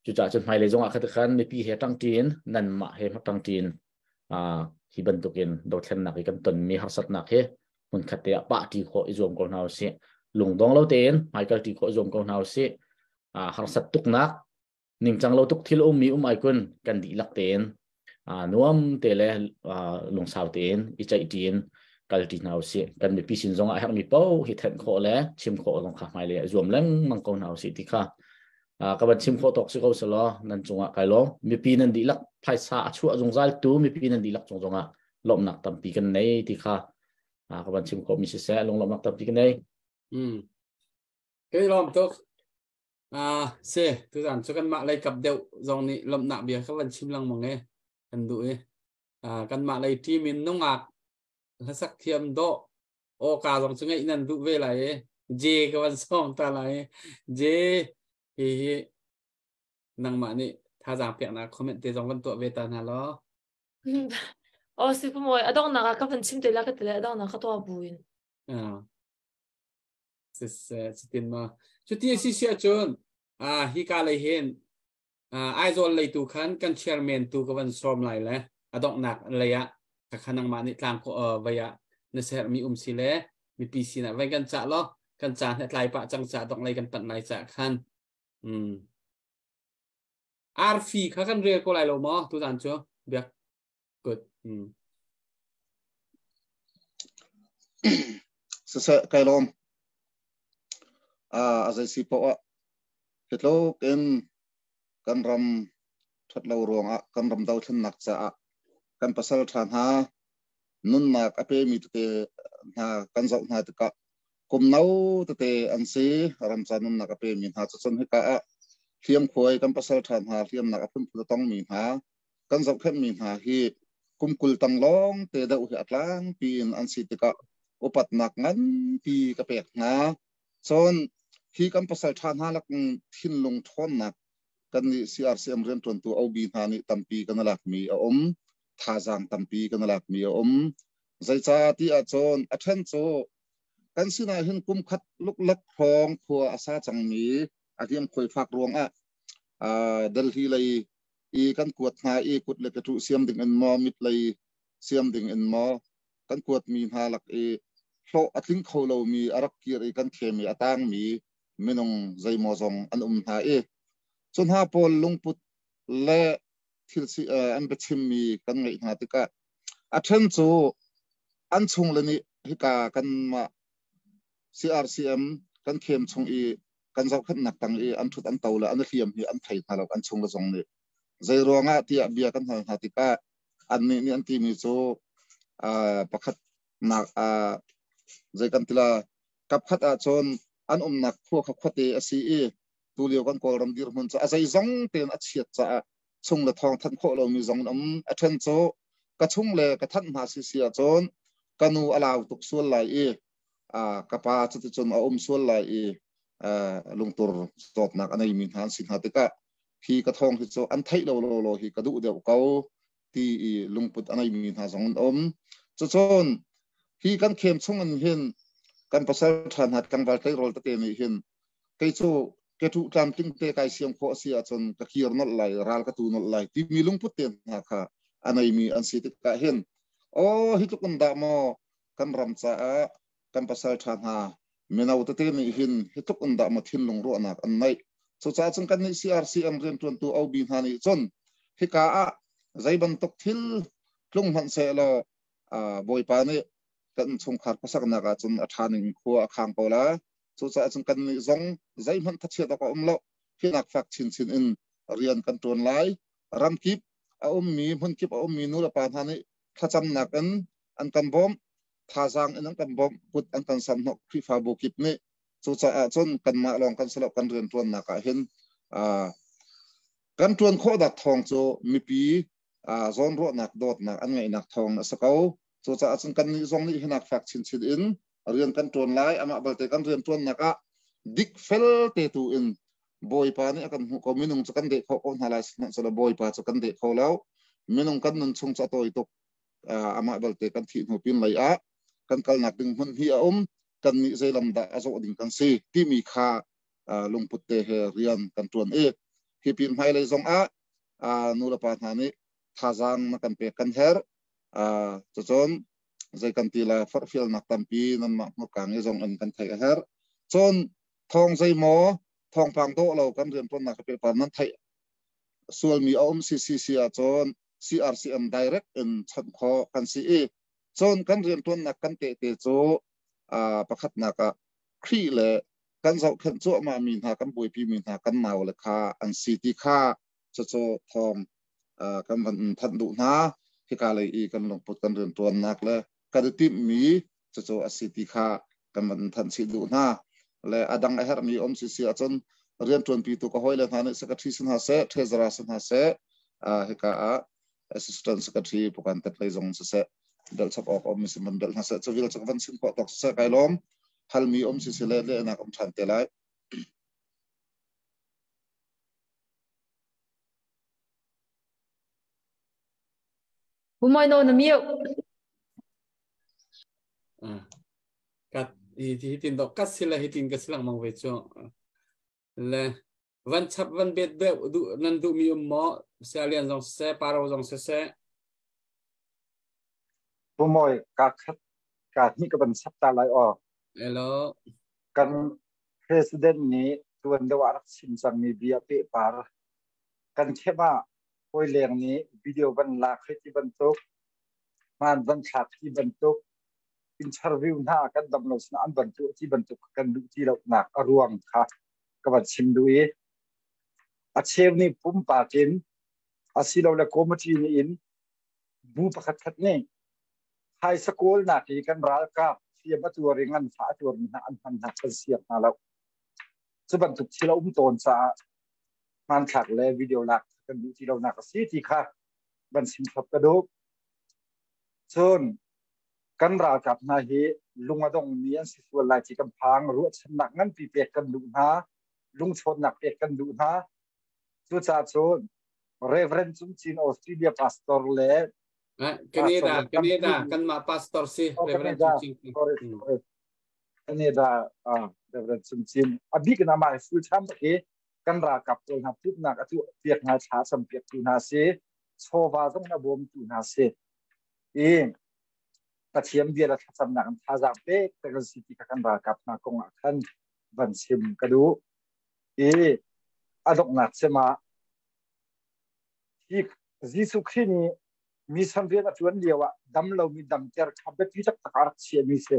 Cucaah cun hmailei zongah kha khan mipi he ṭangṭi in, nanmah he ṭangṭi in hi bantukin dothlennak i kan tonmi harsatnak hi hmunkhat te ah pahṭi khawh i zuam ko hna usih. Lungdong lo tein hmaikal ṭi khawh i zuam ko hna usih. Harsat tuknak, ningcang lo tuk thil ummi um ai kun kan dihlak tein nuam te le lungsau tein i ceihṭi in kalṭi hna usih. Kan mipi sin zong ah herhmi paoh hi thenh khawh le chim khawh zong kha hmailei ah zuam lengmang ko hna usih ti kha ka van chim khawh tawk si ko selaw nan cungah kai lawm. Mipi nan dihlak phaisa a chuah zungzal tu mipi nan dihlak cung zongah lawmhnak tampi kan nei ti kha ka van chim khawh mi siseh, lunglawmhnak tampi kan nei. Kai lawm tuk. Se tuzan cu kanmah lei kap deuh zong nih lawmhnak bia ka van chim lengmang e kan duh i kanmah lei team in nungak hlasak thiam dawh awka zong cu ngeih nan duh ve lai i J ka van sawm ta lai. J hi hi nangmah nih thazaang peknak comment te zong van tuah ve ta hna law. Oh si pu Mawi, a donghnak ah ka van chim te la ka ti le a donghnak ka tuah buin. Ah. Cutin ma. Cuti a si si ahcun hi ka lei hin Aizawl lei tu khan kan chairman tu ka van sawm lai le a donghnak lei ah kha nangmah nih tlang ko vai ah na sermi um si le mipi sinah vai kan cah law kan ca hna tlai pah cang ca dongh lei kan panh lai ca khan arfi kha kan rel ko lai lo maw tuzan cu biak good. Siseh, kai lawm. A zei si poah ah hitluk in kan ram ṭhat lo ruangah kan ram dothlennak caah kan pasal ṭha hna nunnak a pemi tete hna kan zoh hna tikah kum no tete an si. Ram ca nunnak a pemi hna cu cun hika ah hliamkhuai kan pasal ṭha hna, hliamnak a phunphun a tongmi hna kan zohkhenhmi hna hi kum 20 tang lawng te deuh hi a tlangpi in an si tikah upatnak nganpi ka pek hna. Cun hi kan pasal ṭha hna lak thinlung ṭhawnnak kan nih CRCM rianṭuantu OB hna nih tampi kan lakmi a um, thazaang tampi kan lakmi a um. Zeicah ti ahcun a ṭhen cu kan sinah hin kum khat luklak hrawng khua a sa cangmi a hliamkhuai fak ruangah Delhi lei i kan kuat hna i kut le ke siam ding in maw, mit lei siam ding in maw kan kuatmi hna lak i hlawh a tling kho lomi a rak kir i kan khem i a tangmi minung zeimaw zong an um hna i cu hna pawl lungput le thil si an biachimmi kan ngaih hna tikah a ṭhen cu an chung le nih hika kanmah CRCM kan khem chung i kan zohkhenhnak tang i an ṭhut an to le an hliam hi an thei hna lo. An chung le zong nih zei ruangah tiah bia kan hal hna tikah annih nih an timi cu pakhat nak zei kan tila kapkhat ahcun an umnak khua kha khuate a si i tulio kan Kawlram dirhmun cu a zeizong tein a chiat caah chung le thawng thanh khawh lomi zong an um. A ṭhen cu ka chung le ka thanh hna si si ahcun ka nu a lau tuk sual lai i. Ka pa cuticun a um sual lai i lungtur zawtnak a neimi hna an si hna tikah hi ka thawng hi cu an theih lo lo lo hi ka duh deuh ko ti i lungput a ngeimi hna zong an um. Cucun hi kan khem chung in hin kan pasal ṭha hna tlangval tleirawl tete nih hin kei cu ke ṭuh tlamtling te kai siam khawh a si ahcun ka kir nolh lai, ral ka tu nolh lai timi lungput te hna kha a neimi an si tikah hin aw hi tluk in dah maw kan ram caah kan pasal ṭha hna mino tete nih hin hi tluk in dah maw thinlung ruahnak an neih. Cucaah cun kannih CRCM rianṭuantu OB hna nih cun hika ah zei bantuk thil tlung hmanh sehlaw Bawipa nih kan chungkhar khuasaknak ah cun a ṭha ning khua a khang ko la. Cucaah cun kannih zong zeihmanh thachiat awk a um lo. Hinak fak chinchin in rian kan ṭuan lai. Ramkip a ummi, hmunkip a ummi nu le pa hna nih thlacamnak in an kan bawmh, thazaang in an kan bawmh, kut an kan samhnawh Khrihfabu kip nih. Cucaah cun kanmah lawng kan si lo, kan rianṭuannak ah hin kan ṭuan khawh dak thawng cu mipi zawnruahnak dawtnak an ngeihnak thawng a si ko. Cucaah cun kannih zong nih hinak fak chinchin in rian kan ṭuan lai. Amah balte kan rian ṭuannak ah dik fel te tu in Bawipa nih a kan hmuh ko. Minung cu kan deh khawh ko hna lai, sihmanhsehlaw Bawipa cu kan deh kho lo. Minung kan nun chung cu a tawi tuk. Amah balte kan thih hnu pin lei ah kan kalnak ding hmun hi a um. Kan nih zeilam dah a zawh ding kan si timi kha lungput te he rian kan ṭuan i hi pin hmailei zong ah nu le pa hna nih thazaang na kan pek kan herh. Cucun zei kan ti la forhfialnak tampi nanmah hmurka nge zong in kan theih a herh. Cun thawng zeimaw thawngpang dawh lo kan rianṭuannak pehpar nan theih sualmi a um CCC ahcun CRCM direct in chawnh khawh kan si i cun kan rianṭuannak kan tehte cu pakhatnak ah Khrih le kan zohkhenh cuahmah mi hna kan buaipi mi hna kan nau le kha an si ti kha cucu thawng kan van thanh duh hna. Hika lei i kan lungput kan rianṭuannak le kan i timhmi cucu a si ti kha kan van thanh chih duh hna. Le a dang a herhmi um si si ahcun rianṭuanpi tu ka hawile hna nih secretary si hna seh, treasurer si hna seh, hika ah assistant secretary pukan tet lei zong siseh bel chap awk um si man bel hna seh, civil cu van sim khawh tawk siseh kai lawm. Halmi um si si le lehnak um ṭhan te lai. Bumoy no na miu. Kat hi hi tin do kat sila hi tin ka silang mang ve chu le van chap van bet de du nan du mi um mo se alian zong se paro zong se se. Bumoy ka khat ka ni ka ban sap ta lai o. Hello. Kan president nih tuan deuh ah rak chim cangmi bia pehpar kan khem ah hawi leng nih video van lak hei ti bantuk, hmaan van thlak ti bantuk, interview hna kan dam lo sin an van tuah ti bantuk kan duh ti lonak a ruang kha ka van chim duh i a cheu nih pumpak in asilole committee nih in bu pakhat khat nih phaisa kawlnak i kan ralkap hliam a tuar i nganfah a tuarmi hna an hman hna kan siak hna lo. Cu bantuk thil a um tawn caah hmanthlak le video lak kan duh ti lonak a si ti kha van chim thlop ka duh. Cun kan ralkap hna hi lung a dongmi an si sual lai ti kan phang. Ruahchannak nganpi pek kan duh hna, lungchawnnak pek kan duh hna. Cucaah cun Reverend Cung Cin Australia pastor le Canada Canada kanmah pastor si Reverend Cung Cin. Sorry, Canada Reverend Cung Cin a bik in amah full time hi kan ralkap pawl hna putnak a tuah piak hna, thla sam piak tu hna si, chawva zong na bawm tu hna si i Pathian bia le thlacamnak in thazaang pek te kan si ti kha kan ralkap hna kong ah khan van chim ka duh i a donghnak cem ah hi Jesuh Khrih nih mission rian a ṭuan lio ah dam lomi damter kha biapi taktak a rak chiahmi si.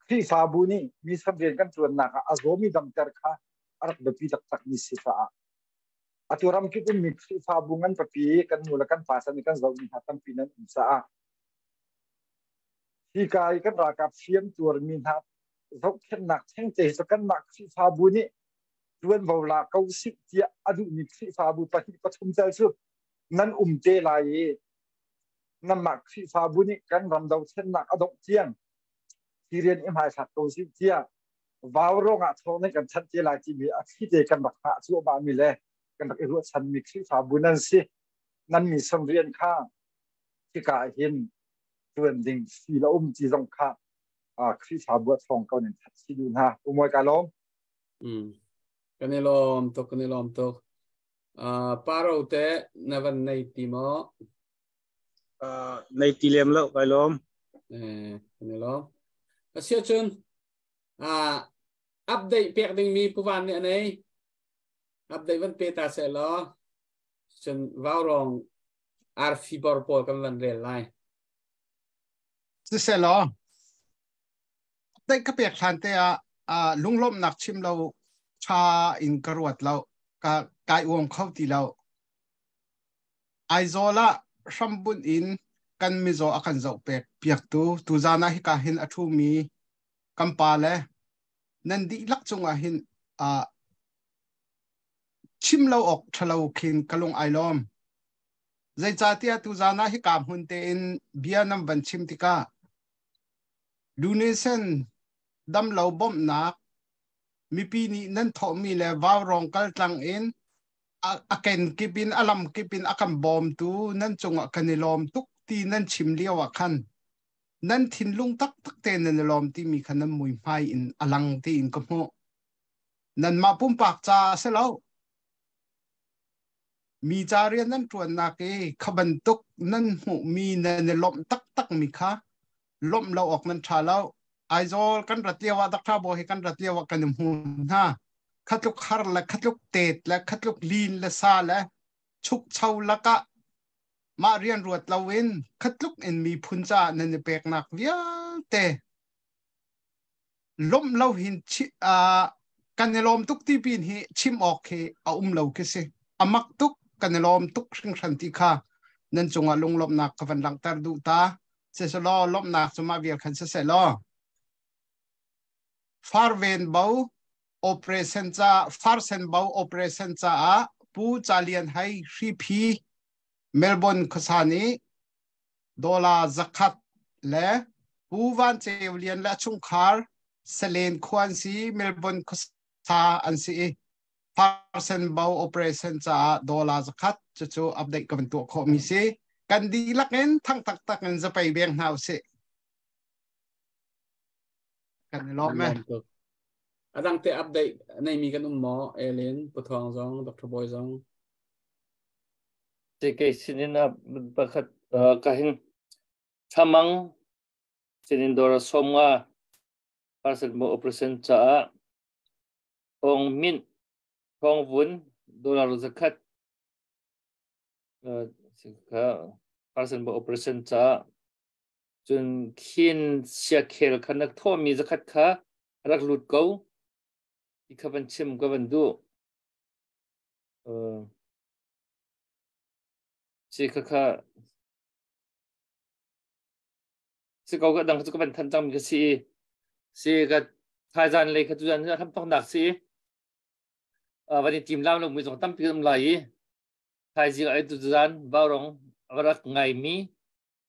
Khrihfabu nih mission rian kan ṭuannak ah a zawmi damter kha a rak biapi taktakmi si caah atu ramkip ummi Khrihfabu ngan papi kan nu le kan pa san i kan zohmi hna tampi nan um caah hika i kan ralkap hriam tuarmi hna zohkhenhnak thengte hi cu kanmah Khrihfabu nih ṭuanvo la ko sih tiah a duhmi Khrihfabu pahnih pathum tel cu nan um te lai i nanmah Khrihfabu nih kan ram dothlennak a dongh tiang Hi rian i hmaithlak ko sih tiah vau ruangah thawng nih kan chanh te lai timi a thli te kan rak hngah cuahmah mi le kan rak i ruahchan mi Khrihfabu nan si. Nan mi som rian kha hika ah hin tuan ding si la um ti zong kha Khrihfabu a thawng ko nin that si du hna. Umoi ka lawm. Kan i lawm tuk, kan i lawm tuk. Paro te na van nei ti maw? Nei ti lem lo, kai lawm. Eh, kan i lawm. Asiahcun update pek dingmi Puvan nih a nei. Update van pe ta seh law cun vaurong arfi bor pawl kan van rel lai. Siseh law update ka pek hlan te ah lunglawmhnak chim lo tha in ka ruat lo ka kai uam kho ti lo. Aizawl ah hrambunh in kan mizaw a kan zohpek piaktu tuzaan ah hika hin a ṭhumi kan pa le nan dihlak cungah hin chim lo awk ṭhalo khin ka lung ai lawm. Zeicahtiah tuzaan ah hika hmun tein bia nan van chim tikah Dunesen damlo bawmhnak mipi nih nan thawhmi le vaurawng kaltlang in a kenkip in a lamkip in a kan bawmtu nan cungah kan i lawm tuk ti nan chim lio ah khan nan thinlung taktak te nan i lawm timi kha nan muihmai in a lang tiin ka hmuh. Nanmah pumpak ca a si lo. Mi ca rian nan ṭuannak i kha bantuk nan hmuhmi nan i lawmh taktakmi kha lawmh lo awk nan ṭha lo. Aizawl kan rat lio ah Dr. Bo he kan rat lio ah kan i hmu hna. Khatluk har le khatluk tet le khatluk lin le sa le chukcho lakah mah rian ruat loin khatluk in miphun caah nan i peknak vialte lawmh lo hin kan i lawm tuk ti pin hi chim awk hi a um lo khi si. Amak tuk kan i lawm tuk hringhran ti kha nan cungah lunglawmhnak ka van langhter duh ta. Siselaw lawmhnak cu mah vial khan siseh law farven bo operation ca farsen bo operation caah Pu Ca Lian Hai Hriphi Melbourne khuasa nih dollar 100 le Pu Van Ceu Lian le a chungkhar Salen khua an si Melbourne khuasa an si i farsen bo operation caah dollar 100 cucu update ka van tuah khawh mi si. Kan dihlak in thang taktak in zapei beng hna usih. Kan i lawm e. Adang te update nei mi kan um maw? Elin, Puthawng zong, Dr. Boy zong. Te kei sinin a pakhat ka hin thamang sinin dora somnga parcel mo operation caah ong min thong vun dollar 100 kha parcel mo operation caah cun khin siakhel kha nak thawhmi 100 kha rak lut ko ti kha van chim ka van duh. Si kha kha si ko ka dang cu ka van than cang mi ka si i si ka thaizan lei kha tu zan tham thok nak si van i tim lam lo mi zong tampi um lai i thaizing ai tu zan vaurong rak ngai mi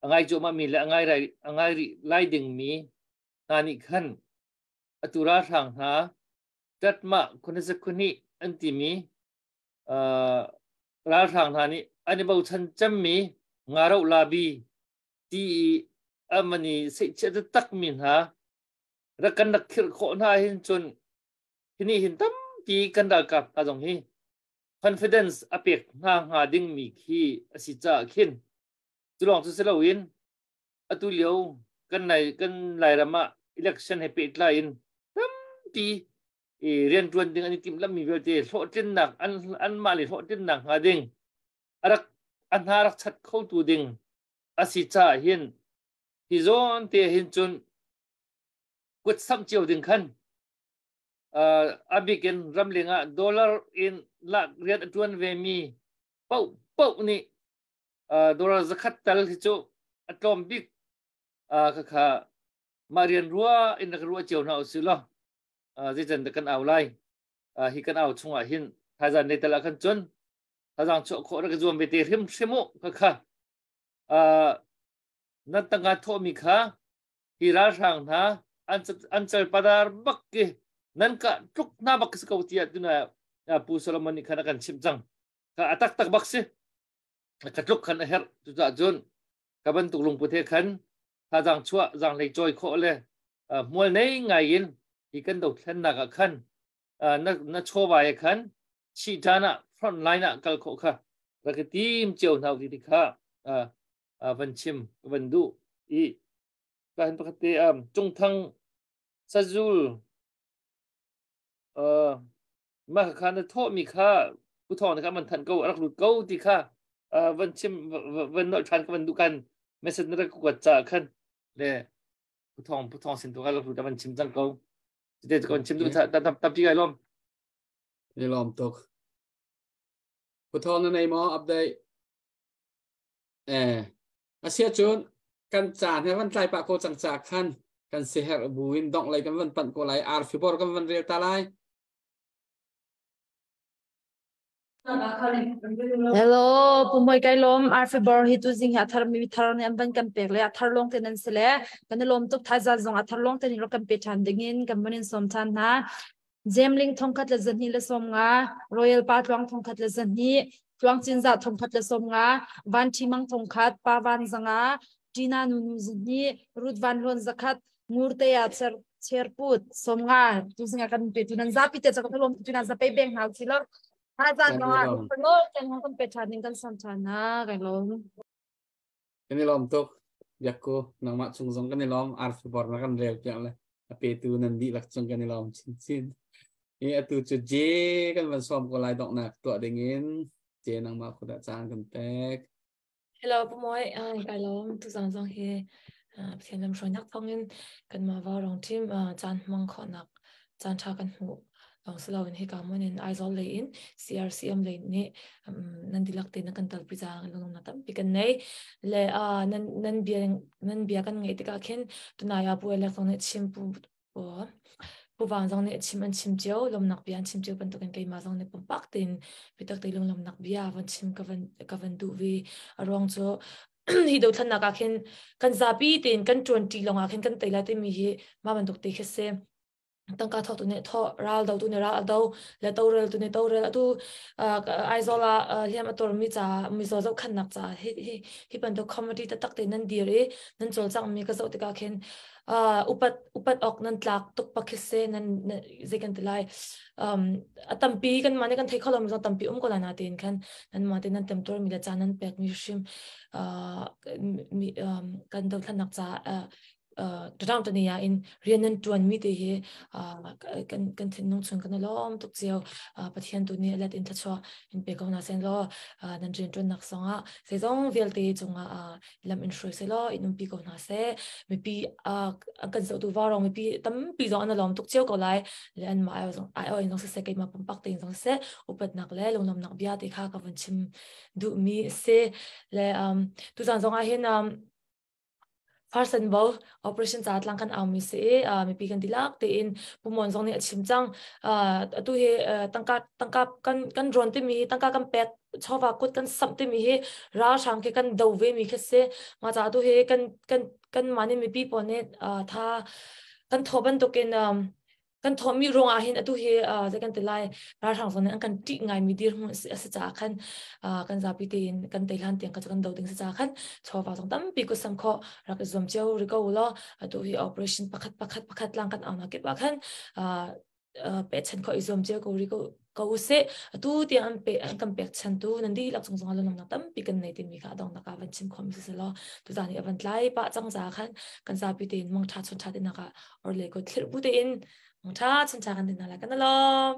a ngai cuahmah mi le a ngai rai a ngai rih lai ding mi hna nih khan atu ralhrang hna tatmah khunasakuni an timi ralhrang hna nih an i bochan cemmi ngaro labi ti i amani seihchiah takmi hna rak kan rak khirh khawh hna hin cun hini hin tampi kan ralkap hna zong hi confidence a pek hna hnga dingmi khi a si caah khin culawng cu si loin atu lio kan lai kan Lairam ah election he pehtlai in tampi i rianṭuan ding an i timhlamhmi vialte hlawhtlinnak an anmah le hlawhtlinnak hnga ding a rak a hna rak chat khotu ding a si caah hin hi zawn te hin cun kut samh cio ding khan a bik in ramleng ah dollar in lak rian a ṭuan ve mi paoh paoh nih dollar 100 tal hi cu a tlawm bik khakha mah rian rua in rak ruah cio hna usih law zeican dah kan au lai hi kan au chungah hin thaizan nei tal ah khan cun thazang chuah khawh rak zuam ve te hrim hrim u khakha nan tangka thawhmi kha hi ralhrang hna An cal padar bak ki nan ka tluk na bak si ko tiah tuna Pu Solomon nih khan a kan chimh cang. Ka a taktak bak si. Ka tluk khan a herh. Cucaah cun ka bantuk lungput he khan thazaang chuah zaanghlei cawi khawh le hmual nei ngai in hi kan dothlennak ah khan na chawva he khan chih ṭhan ah front line ah kal khawh kha rak i tim cio hna ti ti kha van chim ka van duh i ka hin pakhat te Cungthang sazul mah kha na thawhmi kha pu thawng nih kha man thanh ko rak lut ko ti kha van chim van nolh ṭhan ka van duh kan message na rak kuat ca khan le pu thawng sin tu ka rak lut van chim cang ko te kan chim duh tam tampi kai lom. Ni lom tuk. Pu thawng na nei maw update? Eh asia cun kan caan he van tlai pah ko cang ca khan kan si herh buin dongh lei kan van panh ko lai arfi bor kan van rel ta lai. Hello, pumoi kai lom arfi bor hi tu zing hi athar mi thar ne an ban kan pek le athar long te nan sile kan lom tuk thai zong athar long te ni ro kan pe than ding in kan manin som than na Zemling thongkhat le zahnih le 50, Royal Pa Tluang thongkhat le 200, Tluang Cinzah thongkhat le 50, Van Ṭhi Mang thongkhat, Pa Van 500, Ṭina Nunu 200, Ruth Van Hluan 100, Ngurte ah cher cherput 50 tu singa kan pe tu nan zapi te chak lom tu nan zapei beng hau chi lo ha zan no ah lo kan kan pe than ding kan sam than na kan lom. Kan i lawm tuk Biakku, nangmah chung zong kan i lawm. Arfi bor na kan rel piak le a petu nan dihlak cung kan i lawm chinchin. I atu cu J kan van sawm ko lai donghnak tuah ding in. J, nangmah khudah caan kan pek. Hello Pumoy, kai lawm. Tu zang zong hi Pathian lamhruainak thawngin kanmah Vaurong team caan hmang khawhnak caan ṭha kan hmuh lawng si loin hika hmun in Aizawl lei in CRCM lei nih nan dihlak tein nan kan telpi caah lunglawmhnak tampi kan nei. Le nan nan bia nan bia kan ngaih tikah khin tunai ah Pu Alex zong nih chim Pu Pu Vang zong nih chim an chim cio, lawmnak bia an chim cio bantukin keimah zong nih pumpak tein biatak te lunglawmhnak bia van chim ka van duh ve. A ruang cu hi dothlannak ah khin kan zapi tein kan ṭuan ṭi lawng ah khin kan tei lai timi hi mah bantuk te khi si. Tangka thawk tu nih thawh, ral do tu nih ral a do, le torel tu nih torel. Atu Aizawl ah hliam a tuarmi caah mizaw zohkhenhnak caah hi hi hi bantuk committee taktak te nan dir i nan cawlcanghmi ka zoh tikah khin upat upat awk nan tlak tuk pak khi si. Nan zei kan ti lai, a tampi kan mah nih kan thei kho lomi zong tampi um ko lai na tein khan nan mah te nan temtuarmi le caan nan pekmi hrim kan dothlannak caah ṭaṭang ṭani ah in rian nan ṭuan mi te hi kan kan thinlung chung kan i lawm tuk cio. Pathian tu nih let in thluachuah in pe ko hna sen law nan rian ṭuannak zongah zeizong vialte cungah lam in hruai seh law in umpi ko hna seh. Mipi kan zohtu vaurong mipi tampi zong an i lawm tuk cio ko lai le anmah ai zong ai in zong siseh, keimah pumpak tein zong siseh, upatnak le lunglawmhnak bia te kha ka vun chim duhmi a si. Le tuzan zong ah hin First and bo operation ca tlang kan aumi si i mipi kan tilak tein pumon zong nih a chim cang. Atu hi tangka tangka kan kan rawn timi hi, tangka kan pek, chawva kut kan samh timi hi ralhrang khi kan do ve mi khi si. Mah ca atu hi kan kan kan mah nih mipi pawl nih tha kan thawh bantukin kan thawhmi ruangah hin atu hi zei kan ti lai, ralhrang zong nih an kan ṭih ngaimi dirhmun a si caah khan kan zapi tein kan tei hlan tiang kan do ding si caah khan chawva zong tampi kutsam khawh rak i zuam cio ri ko law atu hi operation pakhat pakhat pakhat tlang kan aunak kip ah khan pehchan khawh i zuam cio ko ri ko ko usih. Atu tiang an pe an kan pek chantu nan dihlak cung zongah lunglawmhnak tampi kan nei timi kha adongnak ah van chim khawh mi si law tuzan hi avan tlai pah cang za khan kan zapi tein mangtha chun tha tinak ah or le ko thlir bu tein mangtha chun tha kan tin hna lai. Kan alom.